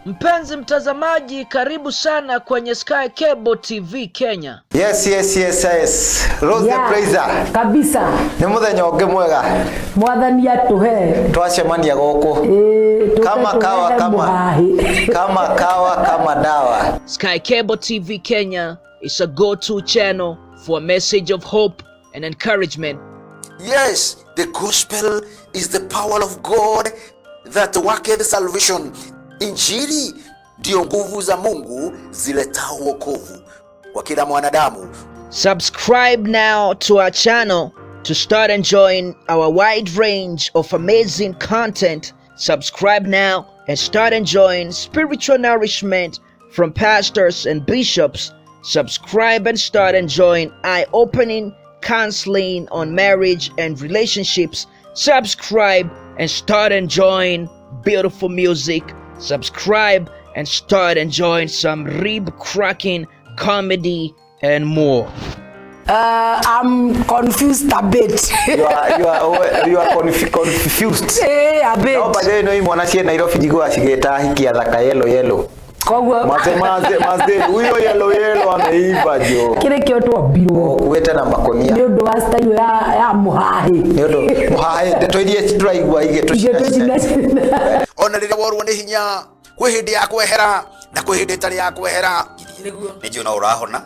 Mpenzi mtazamaji, karibu sana kwenye Sky Cable TV Kenya. Yes. Rose the Praiser. Kabisa. Nĩ mũthenya ũngĩ mwega Mwathani atũhe. Twacemania gũkũ. Ĩĩ, tũke Kama kawa tũrehe kama mũhahi. Kama kawa kama dawa. Sky Cable TV Kenya is a go-to channel for a message of hope and encouragement. Yes, the gospel is the power of God that worketh salvation. Injili ndiyo nguvu za Mungu ziletao wokovu kwa kila mwanadamu. Subscribe now to our channel to start enjoying our wide range of amazing content. Subscribe now and start enjoying spiritual nourishment from pastors and bishops. Subscribe and start enjoying eye-opening counseling on marriage and relationships. Subscribe and start enjoying beautiful music. Subscribe and start enjoying some rib-cracking comedy and more. I'm confused a bit. You are confused. Eh, a bit. No, by the way, no imwana cie Nairobi njiguaga cigĩta hiki athaka yellow yellow. Koguo Maze maze maze huyo yellow yellow ameiva jo. kĩrĩ kĩo twambirwo Ũkuĩte na makonia. nĩ ũndũ wa style ya mũhahi. Nĩ ũndũ mũhaĩ ndeto iria tũraigua Igĩtũcina. igĩtũcina. Ona rĩrĩa worwo nĩ hinya, kwĩ hĩndĩ ya kwehera na kwĩ hĩndĩ ĩtarĩ ya kwehera. Nĩ njũĩ no ũrahona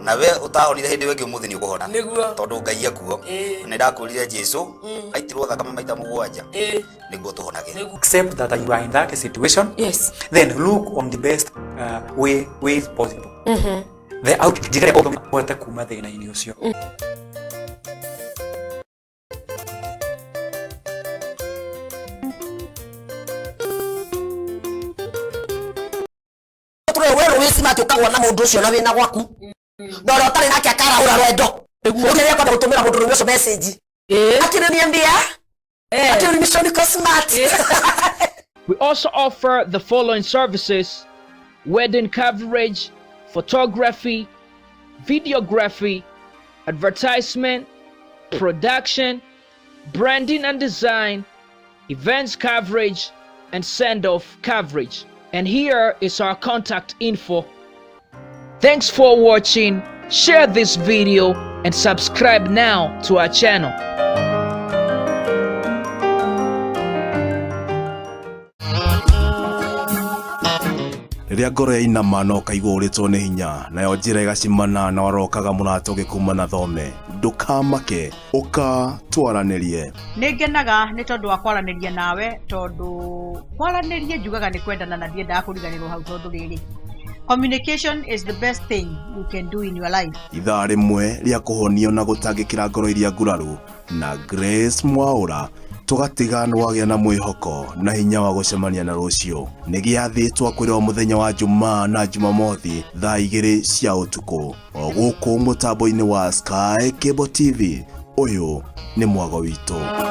na we ũtahonire hĩndĩ ĩyo ĩngĩ ũmũthĩ nĩ ũkũhona tondũ Ngai ekuo. Nĩ ndakwĩrire Jesu aitirwo thakame maita mũgwanja nĩguo tũhonage. Accept that you are in that situation. Yes. Then look on the best ways possible. The out njĩra ĩrĩa ũhote kuma thĩna-inĩ ũcio. Tũrĩ werũ wĩ smart ũkagwa na mũndũ ũcio na wĩna gwaku na ũrĩa ũtarĩ nake akarahũra rwendo ũrĩa kwenda gũtũmĩra mũndũ ũcio message akĩrĩniambia akĩrĩnisho niko smart. We also offer the following services: wedding coverage, photography, videography, advertisement, production, branding and design, events coverage, and send-off coverage. And here is our contact info. Thanks for watching. Share this video and subscribe now to our channel. Rĩrĩa ngoro yainama na ũkaigua ũrĩtwo nĩ hinya nayo njĩra ĩgacimana na warokaga mũrata ũgĩkuma na thome ndũkamake ũka twaranĩrie. Nĩ ngenaga nĩ tondũ wa kwaranĩria nawe tondũ kwaranĩria njugaga nĩ kwendana na ndiendaga kũriganĩrwo hau tondũ rĩrĩ communication is the best thing you can do in your life. Ithaa rĩmwe rĩa kũhonio na gũtangĩkĩra ngoro iria nguraru na Grace Mwaũra tũgatiga nĩwagĩa na mwĩhoko na hinya wa gũcemania na rũciũ. Nĩ gĩathĩ twakwĩrwo mũthenya wa Jumaa na Jumamothi thaa 2 cia ũtukũ o gũkũ mũtambo-inĩ wa Sky Cable TV. Ũyũ nĩ mwago witũ.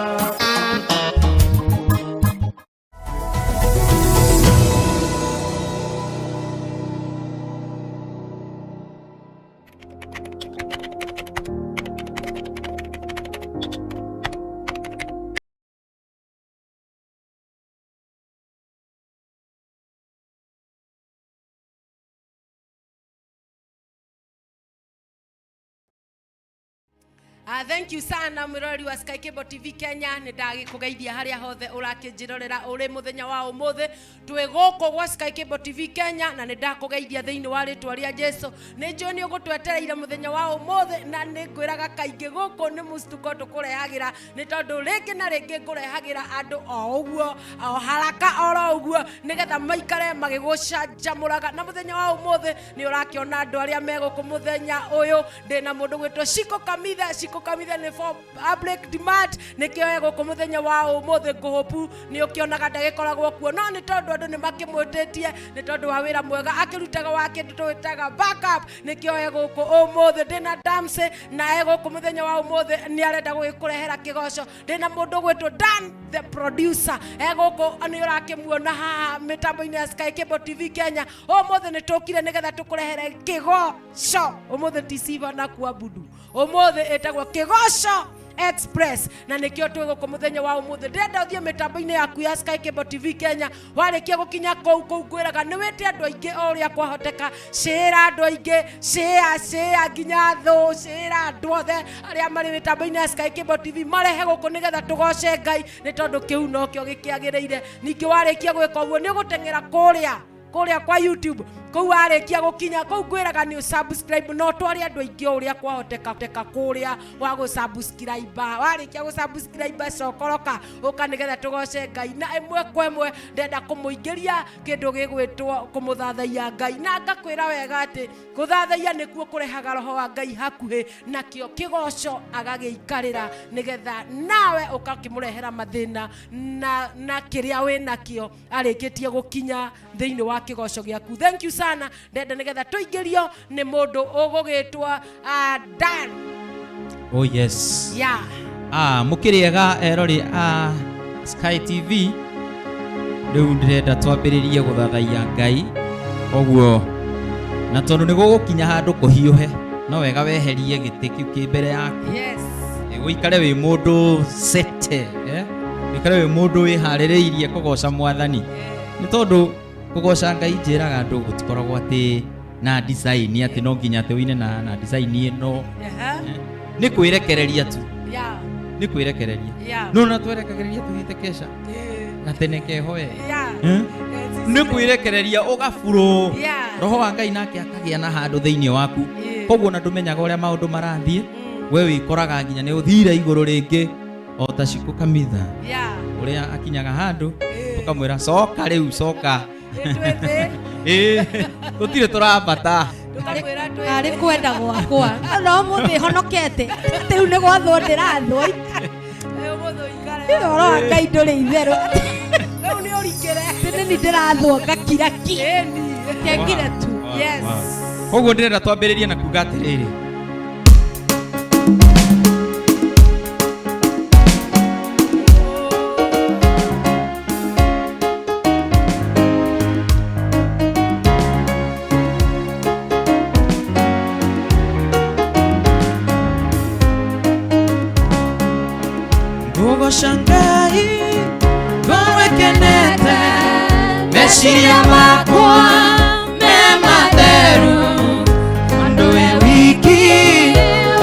Thank you sana mwirori wa Sky Cable TV Kenya. Nĩ ndagĩkũgeithia harĩa hothe ũrakĩnjĩrorera ũrĩ mũthenya wa ũmũthĩ. Twĩ gũkũ gwa Sky Cable TV Kenya na nĩ ndakũgeithia thĩinĩ wa rĩtwa rĩa Jesu. Nĩ njũĩ nĩ ũgũtwetereire mũthenya wa ũmũthĩ na nĩ ngwĩraga kaingĩ gũkũ nĩ mũcituko tũkũrehagĩra nĩ tondũ rĩngĩ na rĩngĩ ngũrehagĩra andũ o ũguo o haraka oro ũguo nĩgetha maikare magĩgũcanjamũraga. Na mũthenya wa ũmũthĩ nĩ ũrakĩona andũ arĩa me gũkũ mũthenya ũyũ. Ndĩna mũndũ gwĩtwo Shiko Kamithe. Shiko Kamithe nĩ for public demand nĩkĩo e gũkũ mũthenya wa ũmũthĩ. Ngũhũpu nĩ ũkĩonaga ndagĩkoragwo kuo no nĩ tondũ andũ nĩ makĩmwĩtĩtie nĩ tondũ wa wĩra mwega akĩrutaga wa kĩndũ twĩtaga backup nĩkĩo e gũkũ ũmũthĩ. Ndĩna Damsy na e gũkũ mũthenya wa ũmũthĩ nĩ arenda gũgĩkũrehera kĩgoco. Ndĩna mũndũ gwĩtwo Dan the producer e gũkũ nĩ ũrakĩmuona haha mĩtambo-inĩ ya Sky Cable TV Kenya. Ũmũthĩ nĩ tũkire nĩgetha tũkũrehere kĩgoco. Ũmũthĩ ti sifa na kuabudu, ũmũthĩ ĩtagwo kĩgoco Express na nĩkĩo twĩ gũkũ mũthenya wa ũmũthĩ. Ndĩrenda ũthiĩ mĩtambo-inĩ yaku ya Sky Cable TV Kenya, warĩkia gũkinya kũu kũu ngwĩraga nĩ wĩte andũ aingĩ o ũrĩa kwahoteka, cĩĩra andũ aingĩ, cĩĩa cĩĩa nginya thũ, cĩĩra andũ othe arĩa marĩ mĩtambo-inĩ ya Sky Cable TV marehe gũkũ nĩgetha tũgoce Ngai, nĩ tondũ kĩu nokĩo gĩkĩagĩrĩire. Ningĩ warĩkia gwĩka ũguo nĩ ũgũteng'era kũrĩa kũrĩa kwa YouTube kũu, warĩkia gũkinya kũu ngwĩraga nĩ subscribe no tware andũ aingĩ o ũrĩa kwahoteka teka kũrĩa wa gũ-subscribe. Warĩkia gũ-subscribe cokoroka ũka nĩgetha tũgoce Ngai na ĩmwe kwa ĩmwe. Ndenda kũmũingĩria kĩndũ gĩgwĩtwo kũmũthathaiya Ngai, na ngakwĩra wega atĩ gũthathaiya nĩkuo kũrehaga roho wa Ngai hakuhĩ, nakĩo kĩgoco agagĩikarĩra nĩgetha nawe ũgakĩmũrehera mathĩna na kĩrĩa wĩnakĩo arĩkĩtie gũkinya thĩinĩ wa kĩgoco gĩaku. Thank you sana. Ndenda nĩgetha tũingĩrio nĩ mũndũ ũgũgĩtwo Dan. Oh yes. Yeah. Mũkĩrĩega erori a Sky TV. Rĩu ndĩrenda twambĩrĩrie gũthathaiya Ngai. Koguo na tondũ nĩ gũgũkinya handũ kũhiũhe, no wega weherie gĩtĩ kĩu kĩ mbere yaku. Yes. Ũikare wĩ mũndũ sete, eh? Ũikare wĩ mũndũ wĩharĩrĩirie kũgoca Mwathani. Nĩ tondũ kũgoca Ngai njĩraga andũ gũtikoragwo atĩ na design atĩ no nginya atĩ ũine na design ĩno. Nĩ kwĩrekereria tu. Yeah. Nĩ kwĩrekereria. Yeah. No na twerekagĩrĩria tũthiĩte keca. Gatene keho e. Yeah. Nĩ kwĩrekereria ũgaburo. Yeah. Roho wa Ngai nake akagĩa na handũ thĩinĩ waku. Koguo na ndũmenyaga ũrĩa maũndũ marathiĩ. We wĩkoraga nginya nĩ ũthire igũrũ rĩngĩ o ta Shiko Kamitha. Yeah. Ũrĩa akinyaga handũ tũkamwĩra coka rĩu coka. Tũtirĩ tũrambata. Arĩ kwenda gwakwa no mũthĩ honokete rĩu nĩ gwathwo ndĩrathwo ũhoro wa Ngai ndũrĩ itherũ. Rĩu nĩ ũrikĩre. Tene nĩ ndĩrathwo ngakira ki kengire tu. Yes. Koguo ndĩrenda twambĩrĩrie na kuga atĩrĩrĩ, Ngũgoca Ngai ngoro ĩkenete, meciria makwa me matheru, ũndũ we wiki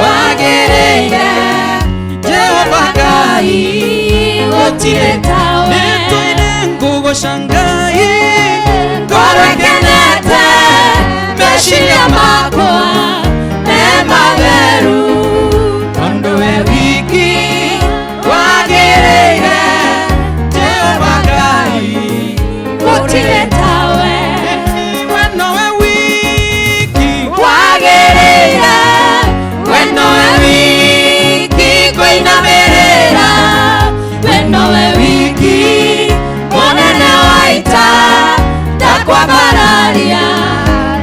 wagĩrĩire, Jehova Ngai gũtirĩ tawe. Nĩtũine ngũgoca Ngai ngoro ĩkenete, meciria makwa me matheru, ũndũ we wiki wagĩrĩire, Jehova Ngai gũtirĩ tawe. We nowe wiki wagĩrĩire, we nowe wiki ngũinamĩrĩra, we nowe wiki mũnene wa ita, ndakwambararia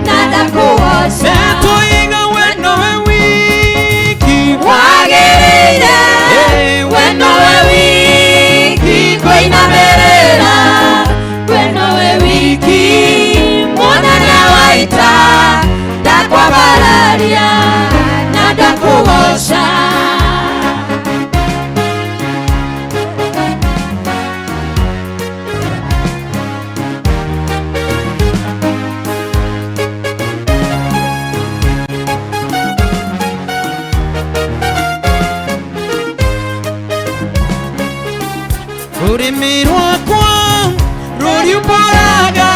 na ndakũgoca. Nĩtũiga we nowe wiki wagĩrĩire, we nowe wiki ngũinamĩrĩra, we nowe wiki mũnene wa ita, ndakwambararia na ndakũgoca. Rũrĩmĩ rwakwa rũriumbũraga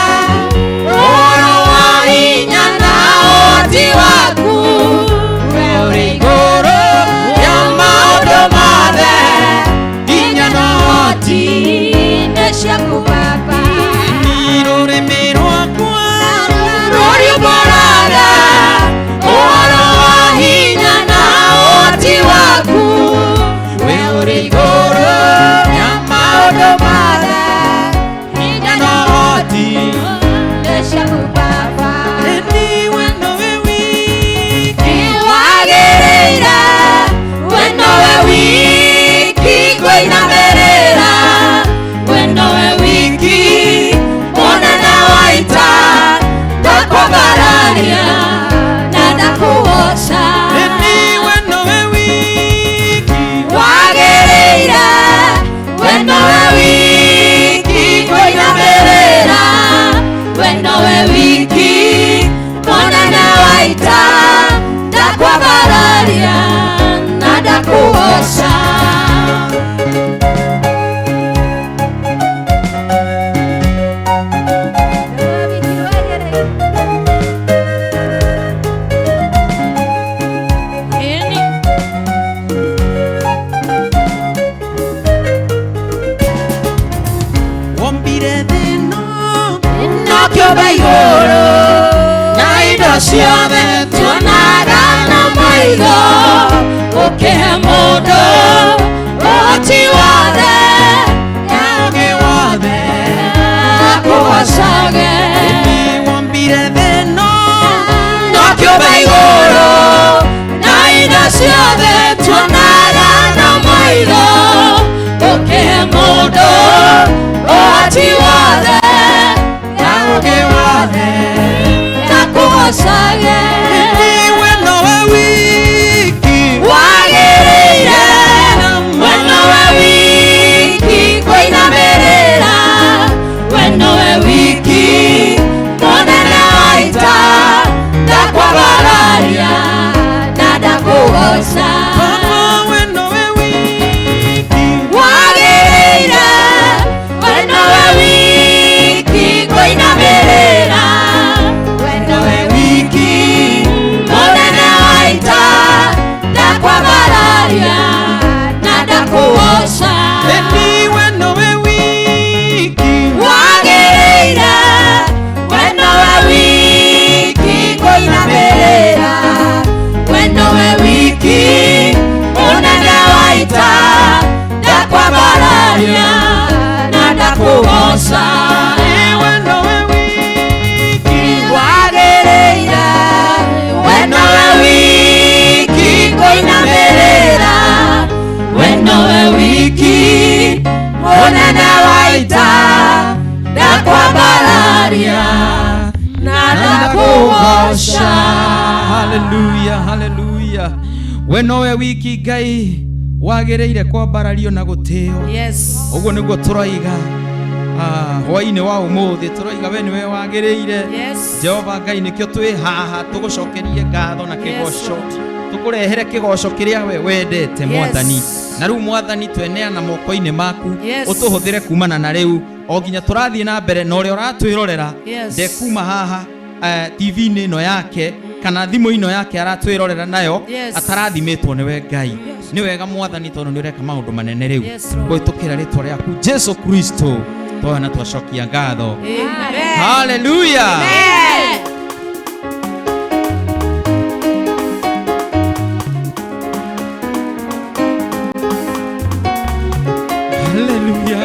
ũhoro wa hinya na ũhoti waku, we ũrĩ igũrũ rĩa maũndũ mothe, hinya na ũhoti nĩ ciaku Baba. Rũrĩmĩ rwakwa rũriumbũraga ũhoro wa hinya na ũhoti waku, we ũrĩ igũrũ rĩa maũndũ mothe, hinya na ũhoti nĩ ciaku Baba. We nowe wiki Ciothe tuonaga na maitho ũkĩhe mũndũ ũhoti wothe na ũũgĩ wothe akũgocage. Wombire thĩ ĩno na ũkĩũmba igũrũ na indo ciothe tuonaga na maitho ũkĩhe mũndũ ũhoti wothe na ũũgĩ wothe akũgocage. We nowe wiki wagĩrĩire, we nowe wiki kũinamĩrĩra, we nowe wiki mũnene wa ita, ndakwambararia na ndakũgoca. Baba we nowe wiki wagĩrĩire, we nowe wiki kũinamĩrĩra, we nowe wiki mũnene wa ita, ndakwambararia na ndakũgoca. We nowe wiki wagĩrĩire, we nowe wiki kũinamĩrĩra, we nowe wiki mũnene wa ita, ndakwambararia na ndakũgoca. We nowe wiki wagĩrĩire, we nowe wiki kũinamĩrĩra, we nowe wiki mũnene wa ita, ndakwambararia na ndakũgoca. Haleluya, haleluya. We nowe wiki Ngai wagĩrĩire kwambarario na gũtĩo. Yes. Ũguo nĩguo tũroiga hwainĩ wa ũmũthĩ, tũroiga we nĩwe wagĩrĩire. Yes. Jehova Ngai, nĩkĩo twĩ haha tũgũcokerie ngatho na kĩgoco, tũkũrehere kĩgoco kĩrĩa we wendete Mwathani. Na rĩu Mwathani tweneana moko-inĩ maku, Yes. ũtũhũthĩre kumana na rĩu o nginya tũrathiĩ na mbere na ũrĩa ũratwĩrorera Yes. ndekuma haha TV-inĩ ĩno yake kana thimũ ĩno yake aratwĩrorera nayo Yes. atarathimĩtwo nĩwe Ngai. Nĩ wega Mwathani tondũ nĩ ũreka maũndũ manene rĩu Yes, Lord. kũhĩtũkĩra rĩtwa rĩaku Jesu Kristo twoya na twacokia ngatho. Amen. Haleluya. Amen. Haleluya.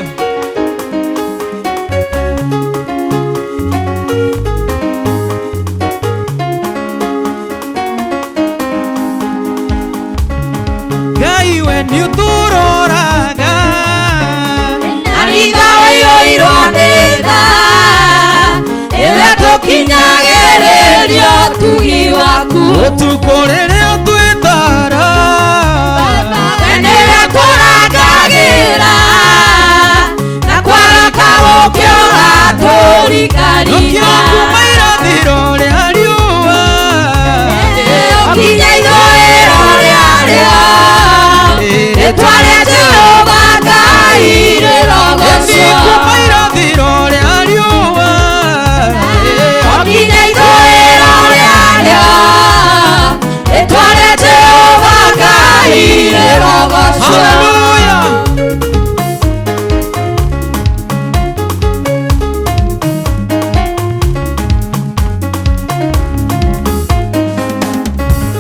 Ngai we nĩ ũtũroraga na ritha ũiyũirwo nĩ tha ĩrĩa tũkinyagĩrĩrio ũtugi waku ũtukũ rĩrĩa ũtwĩtara we nĩwe tũrangagĩra na kwaraka ũkĩ ũratũrikarika Nũkĩo kuma irathĩro rĩa riũa ũkinya ithũĩro rĩarĩo rĩtwa rĩa Jehova Ngai rĩrogocwo. Kuma irathĩro rĩa riũa Ũkinya ithũĩro rĩarĩo rĩtwa rĩa Jehova Ngai rĩrogocwo. Haleluya.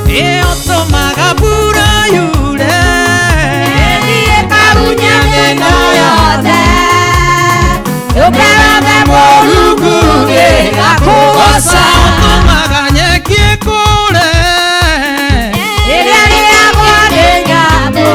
Ĩũtũmaga mbura yure Ĩthiĩ ĩkagunya mĩno yothe ũkerame Mũrungu gĩgakũgoca. Ũtũmaga nyeki ĩkũre Ĩrĩa ĩrĩagwo nĩ nyamũ.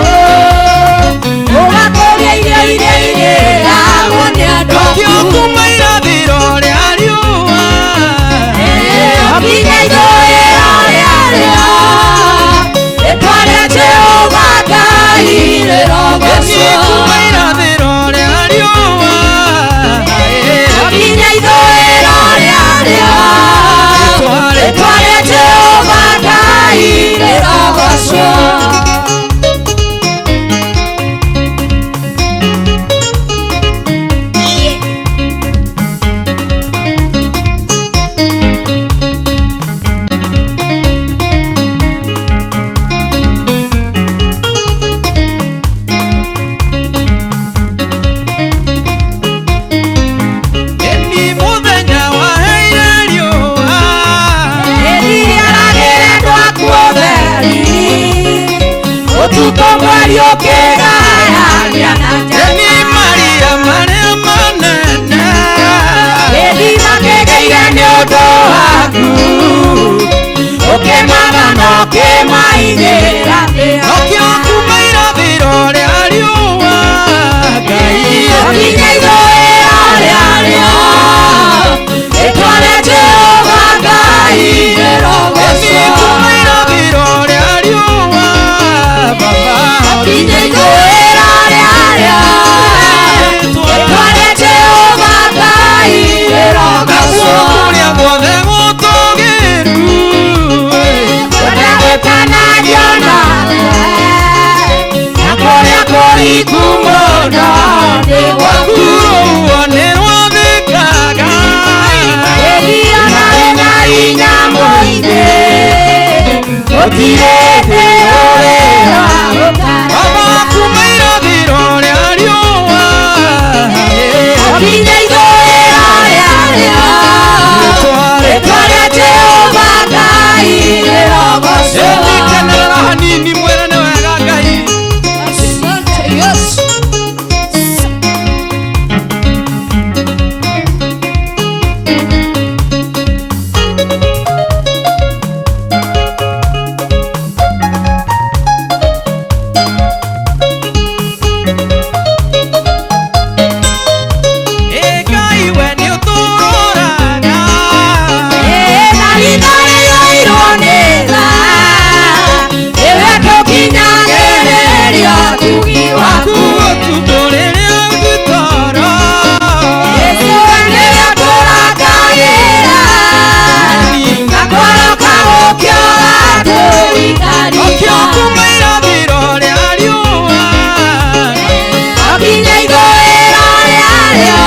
Ũgĩthiĩ ũkĩgayania na Eni Maria marĩa manene Gĩthima kĩgĩire nĩ ũndũ waku Ũkĩmaga na ũkĩmaigĩra Nokĩo kuma irathĩro rĩa riũa Ngai Nginya ithũĩro rĩarĩo Rĩĩtwa rĩa Jehova Ngai rĩrogocwo Eni kuma irathĩro rĩa riũa Baba Nginya ithũĩro rĩarĩo Rĩĩtwa rĩa Jehova Ngai rĩrogocwo Kũrĩa guothe gũtũũgĩru Kũrĩa gũtanagio nawe Na kũrĩa kũriku mũno nĩ gwaku Rũa nĩ rwathĩkaga Gĩthia narĩ na hinya mũingĩ Gũtirĩ thĩ ũrĩa ũtarĩ Baba kuma irathĩro rĩa riũa Nginya ithũĩro rĩarĩo Rĩĩtwa rĩa Jehova Ngai rĩrogocwo Eni kenerera hanini mwĩre nĩ wega Ngai Asante Yesu. Ĩ Ngai we nĩ ũtũroraga Na ritho rĩiyũirwo nĩ tha Nĩwe tũkinyagĩrĩria ũtugi waku Ũtukũ rĩrĩa ngũtoro Yesu nĩwe tũrakagĩra Na koroka gũkĩora tũrikarika Okĩo kuma irathĩro rĩa riũa Nginya ithũĩro rĩarĩo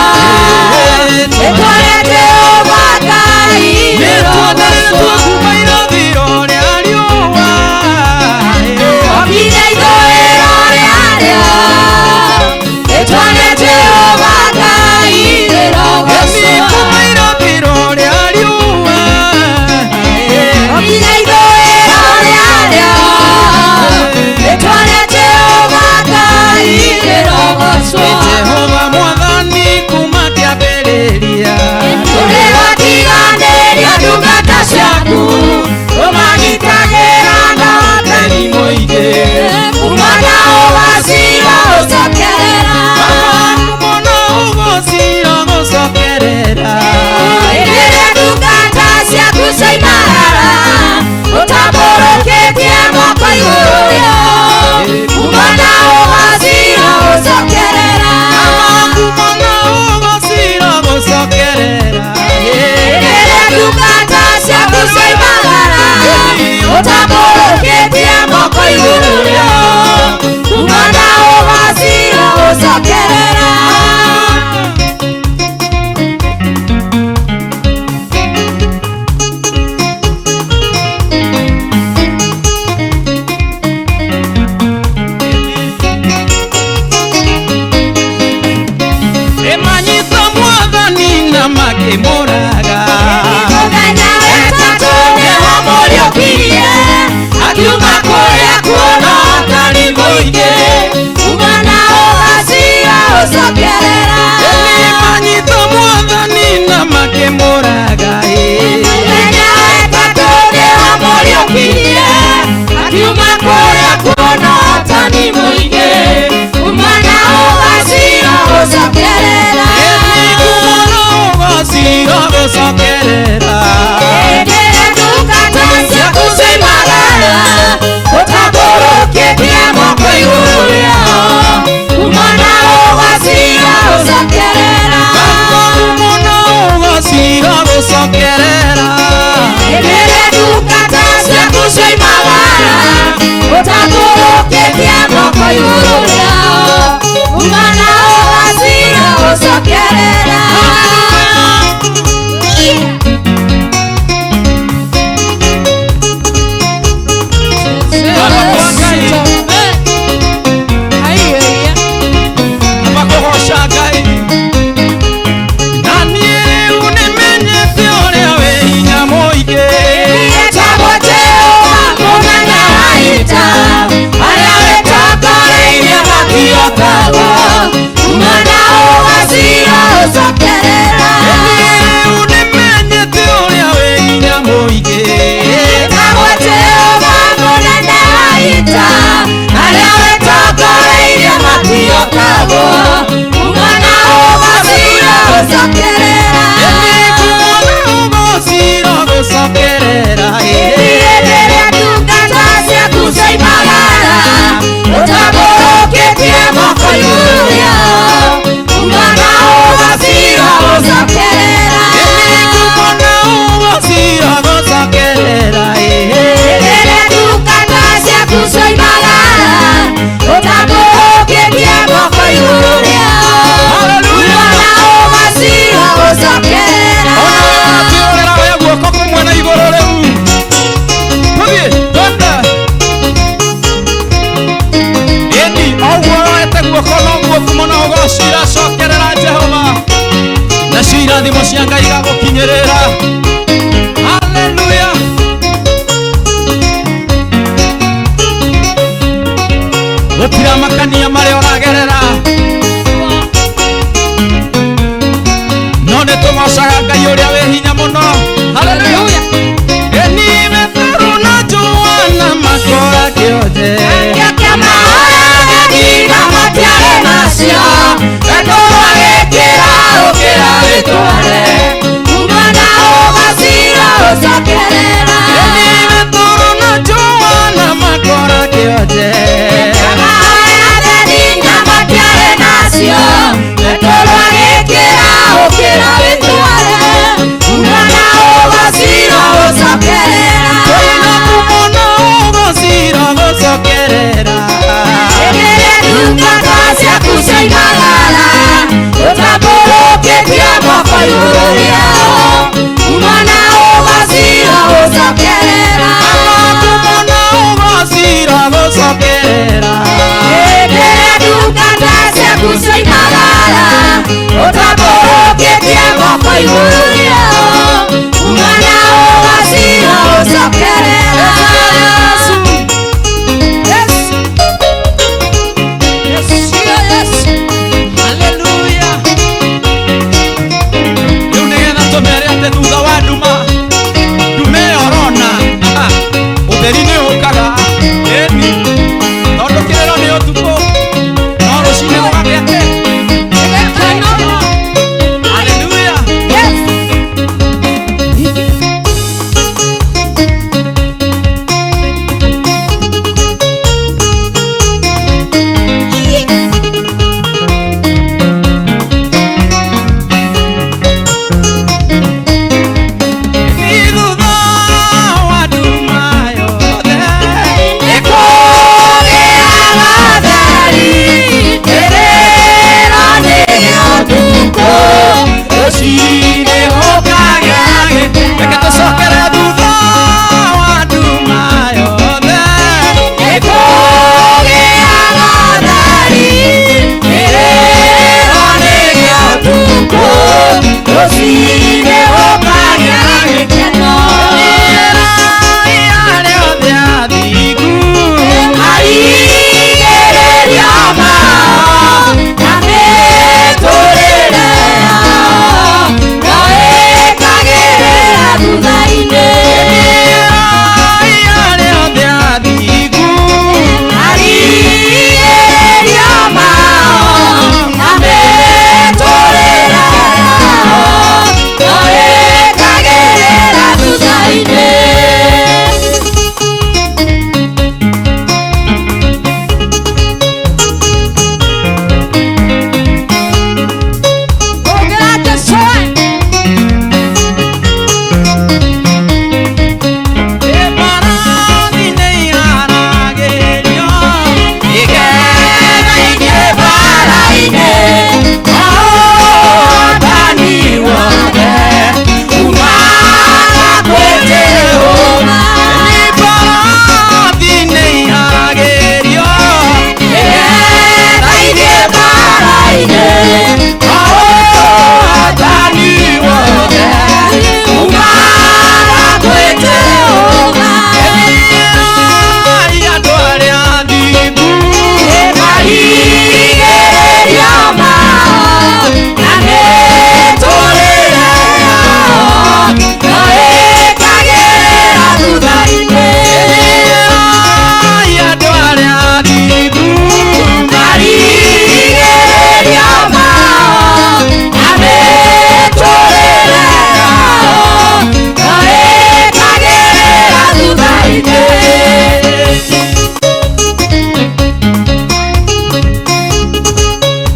Rĩĩtwa rĩa Jehova Ngai rĩrogocwo kuma irathĩro rĩa riũa Nginya ithũĩro rĩarĩo Rĩĩtwa rĩa Jehova Ngai rĩrogocwo Eni kuma irathĩro rĩa riũa Nginya ithũĩro rĩarĩo Rĩĩtwa rĩa Jehova Ngai rĩrogocwo Jehova mwathani kuma kĩambĩrĩria Ũrĩ watiganĩria ndungata ciaku Ũmagitagĩra na Theni mũingĩ Kuma na ũgacira ũcokerera Mwana ũgũcira gũcokerera Rĩrĩa ndungata ciaku ciaimagara Ũtambũrũkĩtie moko igũrũ rĩo Kuma na ũgacira ũcokerera Mwana ũgũcira gũcokerera Rĩrĩa ndungata ciaku ciaimagara Ũtambũrũkĩtie moko igũrũ rĩo Kuma na ũgacira ũcokerera Ĩmanyita mwathani na makĩmũraga Mũthenya wetatũ nĩho mũriũkirie Akiuma kũrĩa kuona Thani mũingĩ Kuma na ũgacira ũcokerera Ĩmanyita mwathani na makĩmũraga Mũthenya wetatũ nĩho mũriũkirie Akiuma kũrĩa kuona ũtani mũingĩ Kuma na ũgacira ũcokerera Kumona ũgacira cioimagara ũtambũrũkĩtie moko igũrũ rĩao kuma na ũgacira gũcokerera Kuma na ũgacira gũcokerera Hĩndĩ ĩrĩa ndungata ciaku cioimagara ũtambũrũkĩtie moko igũrũ rĩao kuma na ũgacira gũcokerera Haleluya. Rĩu nĩgetha tũmere atĩ thutha wa nduma nduma ĩyo ũrona ũtheri nĩ ũkaga ĩni tondũ kĩrĩro nĩ ũtukũ no rũcinĩ gũkagĩa kĩ. Haleluya. Ni thutha wa nduma yothe Nĩkũgĩaga theri kĩrĩro nĩ gĩa ũtukũ rũcinĩ gũkagĩa gĩkeno. Reke tũcokere thutha wa nduma yothe Nĩkũgĩaga theri kĩrĩro nĩ gĩa ũtukũ rũcinĩ gũkagĩa gĩkeno. Arĩa othe athingu Marigĩrĩrio mao na mĩtũrĩre yao no ĩkagĩrĩra thutha-inĩ. Arĩa othe athingu Marigĩrĩrio mao na mĩtũrĩre yao no ĩkagĩrĩra thutha-inĩ. Mbarathi nĩ iharagĩrio Igetha ingĩ bara-inĩ, ũhotani wothe umaga kwĩ Jehova. Mbarathi nĩ iharagĩrio Igetha ingĩ bara-inĩ, ũhotani wothe umaga kwĩ Jehova. Andũ arĩa athingu Marigĩrĩrio mao na mĩtũrĩre yao no ĩkagĩrĩra thutha-inĩ. Andũ arĩa athingu Marigĩrĩrio mao na mĩtũrĩre yao no ĩkagĩrĩra thutha-inĩ.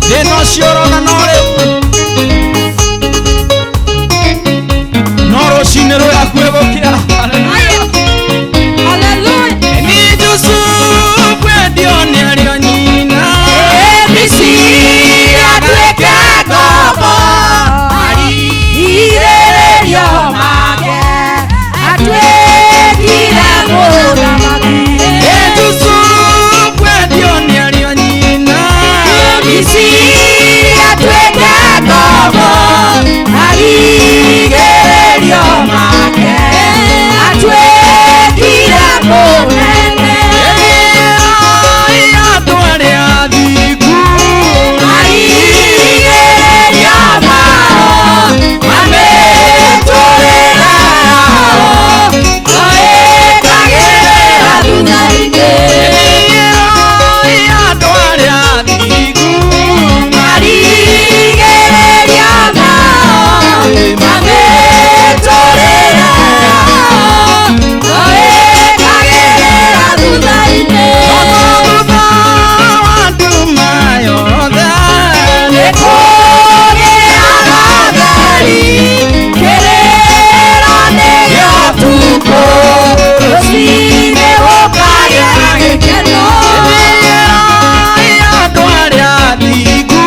Thĩna ũcio ũrona no rĩu no rũcinĩ rwĩ hakuhĩ gũkĩa. Ni Jusufu endio nĩ ariũ a nyina Misiri atuĩke ngombo, marigĩrĩrio make atuĩkire mũthamaki. Jusufu endio nĩ ariũ a nyina Misiri atuĩke ngombo, marigĩrĩrio make atuĩkire mũnene. Andũ arĩa athingu Marigĩrĩrio mao na mĩtũrĩre yao no ĩkagĩrĩra thutha-inĩ. Andũ arĩa athingu Marigĩrĩrio mao na mĩtũrĩre yao no ĩkagĩrĩra thutha-inĩ. Thutha wa nduma yothe Nĩkũgĩaga theri kĩrĩro nĩ gĩa ũtukũ rũcinĩ gũkagĩa gĩkeno. Andũ arĩa athingu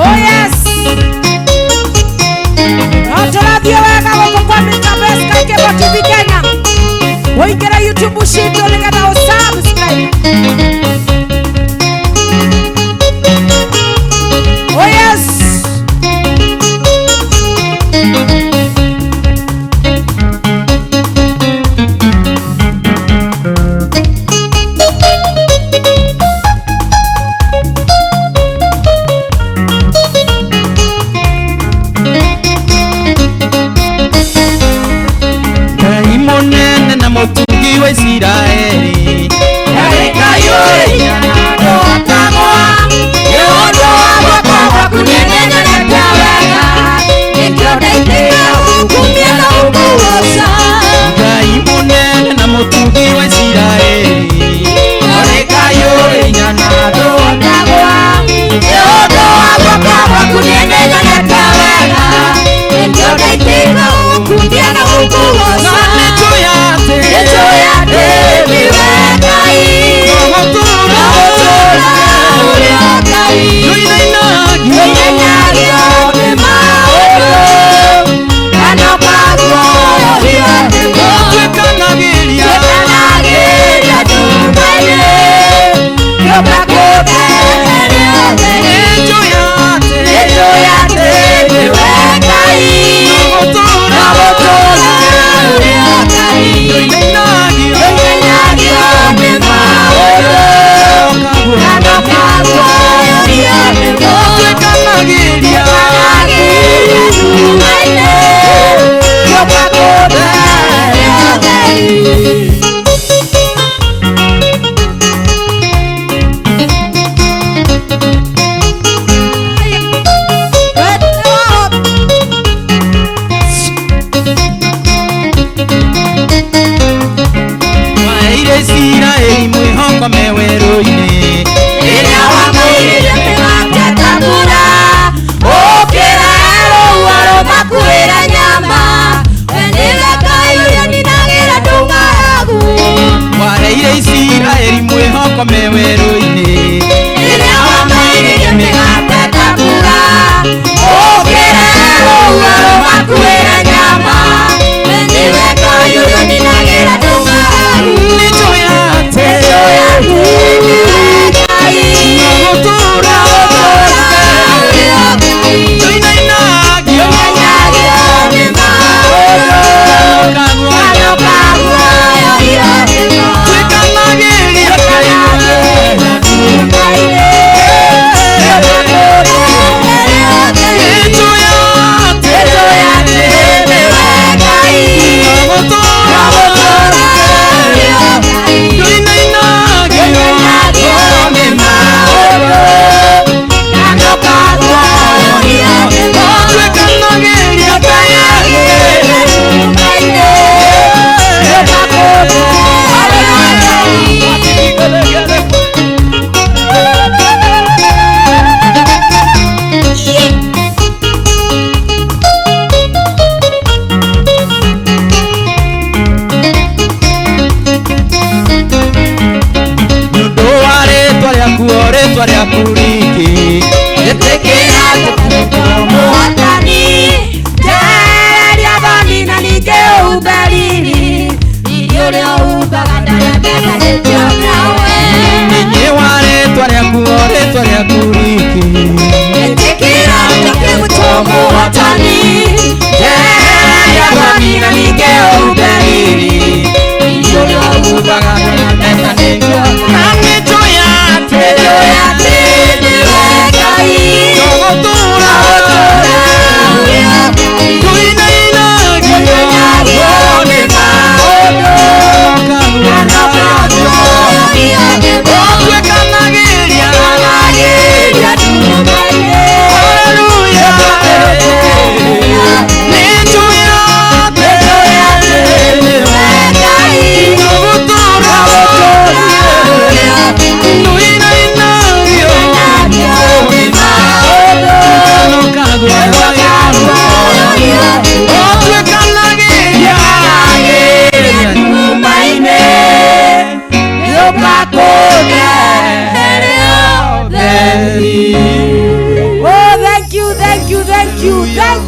Oh yes. No tũrathiĩ wega gũkũ kwa Mr. Best Sky Cable TV Kenya. Ũingĩre YouTube citũ nĩgetha ũ subscribe. Oh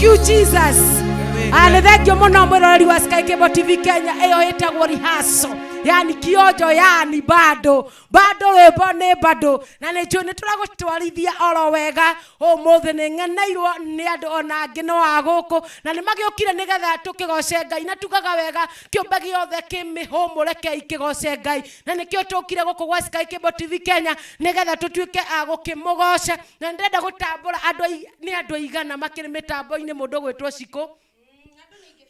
you Jesus. Ah, nĩ thengio mũno mwĩroreri wa Sky Cable TV Kenya. Ĩyo ĩtagwo rehearsal, yani kionjo, yani bado bado rwĩmbo nĩ bado, na nĩ njũĩ nĩ tũragũtwarithia oro wega. Ũmũthĩ nĩ ng'eneirwo nĩ andũ ona angĩ no a gũkũ, na nĩ magĩũkire nĩgetha tũkĩgoce Ngai, na tugaga wega kĩũmbe gĩothe kĩmĩhũmũ rekei kĩgoce Ngai, na nĩkĩo tũkire gũkũ gwa Sky Cable TV Kenya nĩgetha tũtuĩke a gũkĩmũgoca. Na ndĩrenda gũtambũra andũ nĩ andũ aigana makĩrĩ mĩtambo-inĩ. Mũndũ ũgwĩtwo Cikũ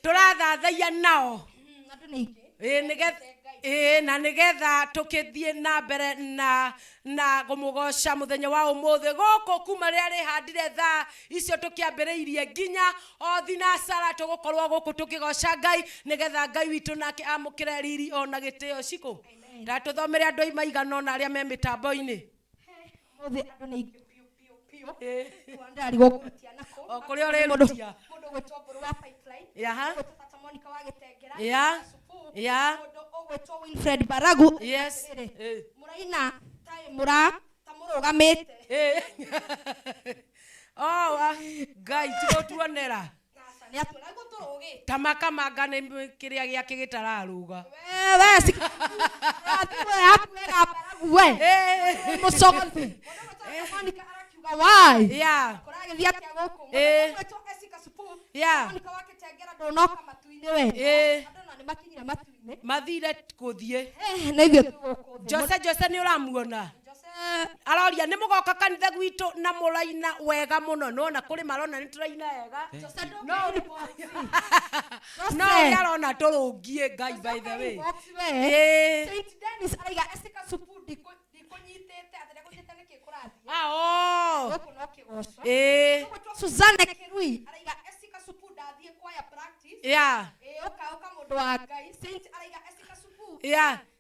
tũrathathaia nao. Ĩĩ, nĩgetha, ĩĩ, na nĩgetha tũkĩthiĩ na mbere na kũmũgoca mũthenya wa ũmũthĩ gũkũ kuma rĩrĩa rĩhandire thaa icio tũkĩambĩrĩirie nginya o thinacara, tũgũkorwo gũkũ tũkĩgoca Ngai nĩgetha Ngai witũ nake amũkĩre riri ona gĩtĩo. Cikũ, ndatũthomere andũ maigana ũna arĩa me mĩtambo-inĩ. Ũmũthĩ andũ nĩ aingĩ biũ biũ biũ. Ndĩrarigwo ngũrutia nakũ. O kũrĩa ũrĩrutia. Mũndũ ũgwĩtwo Mbũrũ wa Pipeline. Ũgwĩtwo Tata Monica wa Gĩtengera. Mũndũ ũgwĩtwo Winfred Baragu. Atĩrĩrĩ, mũraina ta mũra ta mũrũgamĩte. Oh, Ngai tigũtuonera. Nĩ atũragwo tũrũgĩte. Ta makamanga nĩ kĩrĩa gĩake gĩtararũga. We thimũ yaku wega Baragu, we mũcogothi. Mũndũ ũgwĩtwo Tata Monica arakiuga why kũragĩthiĩ atĩa gũkũ. Mũndũ ũgwĩtwo Esika Supu. Monica wa Gĩtengera, ndũnoka matu-inĩ we. Andũ na nĩ makinyire matu-inĩ. Mathire kũthiĩ. Na ithuĩ twĩ gũkũ thĩ. Jose, Jose nĩ ũramuona, aroria nĩ mũgoka kanitha gwitũ na mũraina wega mũno. Nona kũrĩ marona nĩ tũraina wega, no ũrĩa arona tũrũngie Ngai, by the way. Inbox we. Saint Dennis araiga Esika Supu ndikũnyitĩte, atĩ ndekũnyitĩte nĩkĩ kũrathiĩ. Ah, oh. Gũkũ no kĩgoco. Ũgwĩtwo Suzanne Kirui araiga Esika Supu ndathiĩ kwaya practice. Ũka ũka mũndũ wa Ngai. Saint araiga Esika Supu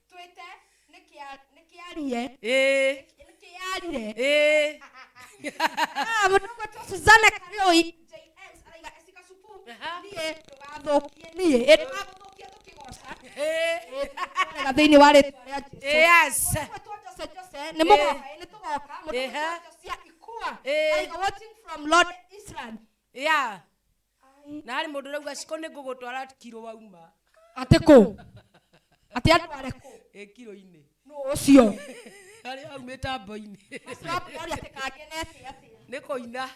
twĩte nĩkĩarie. Nĩkĩarire. Ah, mũndũ ũgwĩtwo Suzanne Karioi JS araiga Esika Supu niĩ ndũgathũkie, niĩ ĩ ndũgagũthũkie tũkĩgoca. Tũkĩgoca thĩinĩ wa rĩtwa rĩa Jesũ. Mũndũ ũgwĩtwo Jose, Jose nĩ mũgoka, ĩ nĩ tũgoka. Mũndũ ũgwĩtwo Josia Ikua araiga watching from Lord Israel. Na harĩ mũndũ ũrauga Ciko nĩ ngũgũtwara kiro wauma. Atĩ kũ? Atĩ andware kũ? Ĩ kiro-inĩ. Nũ ũcio? Harĩa hau mĩtambo-inĩ. Ũcio wakwĩroria atĩ kangenete atĩa? Nĩ kũina.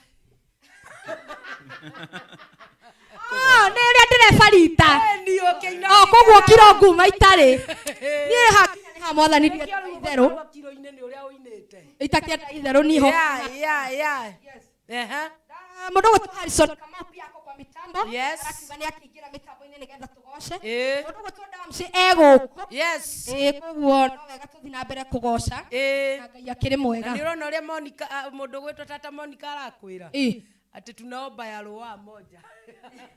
Oh, nĩ ũrĩa ndĩrebarita. Ĩni ũkĩina. Oh, koguo kiro nguma itarĩ. Niĩ hakinya nĩ ha mwathani ndienda itherũ. Kiro-inĩ nĩ ũrĩa ũinĩte. Itakĩenda itherũ niho. Yeah. Ehe. Mũndũ ũgwĩtwo Harrison Kamau pia ako kwa mitambo. Yes. Arakiuga nĩ akĩingĩra mĩtambo-inĩ nĩgetha tũgoce. Mũndũ ũgwĩtwo Damshi e gũkũ. Ĩ, koguo no wega tũthiĩ na mbere kũgoca. Na Ngai akĩrĩ mwega. Na nĩ ũrona ũrĩa Monica, ah, mũndũ ũgwĩtwo Tata Monica arakwĩra atĩ tunaomba ya rũa moja.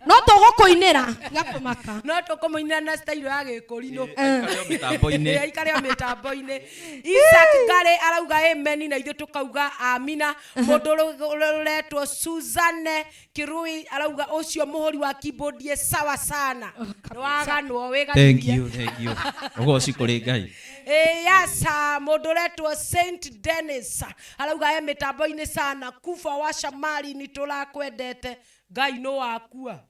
No tũgũkũinĩra, tiga kũmaka. No tũkũmũinĩra na style ya gĩkũrinũ. Aikare o mĩtambo-inĩ. Ĩ, aikare o mĩtambo-inĩ. Isaac Ngare arauga amen na ithuĩ tũkauga amina. Mũndũ ũretwo Suzanne Kirui arauga ũcio mũhũri wa keyboard ye sawa sana. Nĩwaganwo wĩganithie. Thank you, thank you. Ũgoci kũrĩ Ngai. Ĩ, yes, mũndũ ũretwo Saint Dennis arauga e mĩtambo-inĩ sana. Kufa wa Shamari nĩ tũrakwendete. Ngai no wakua.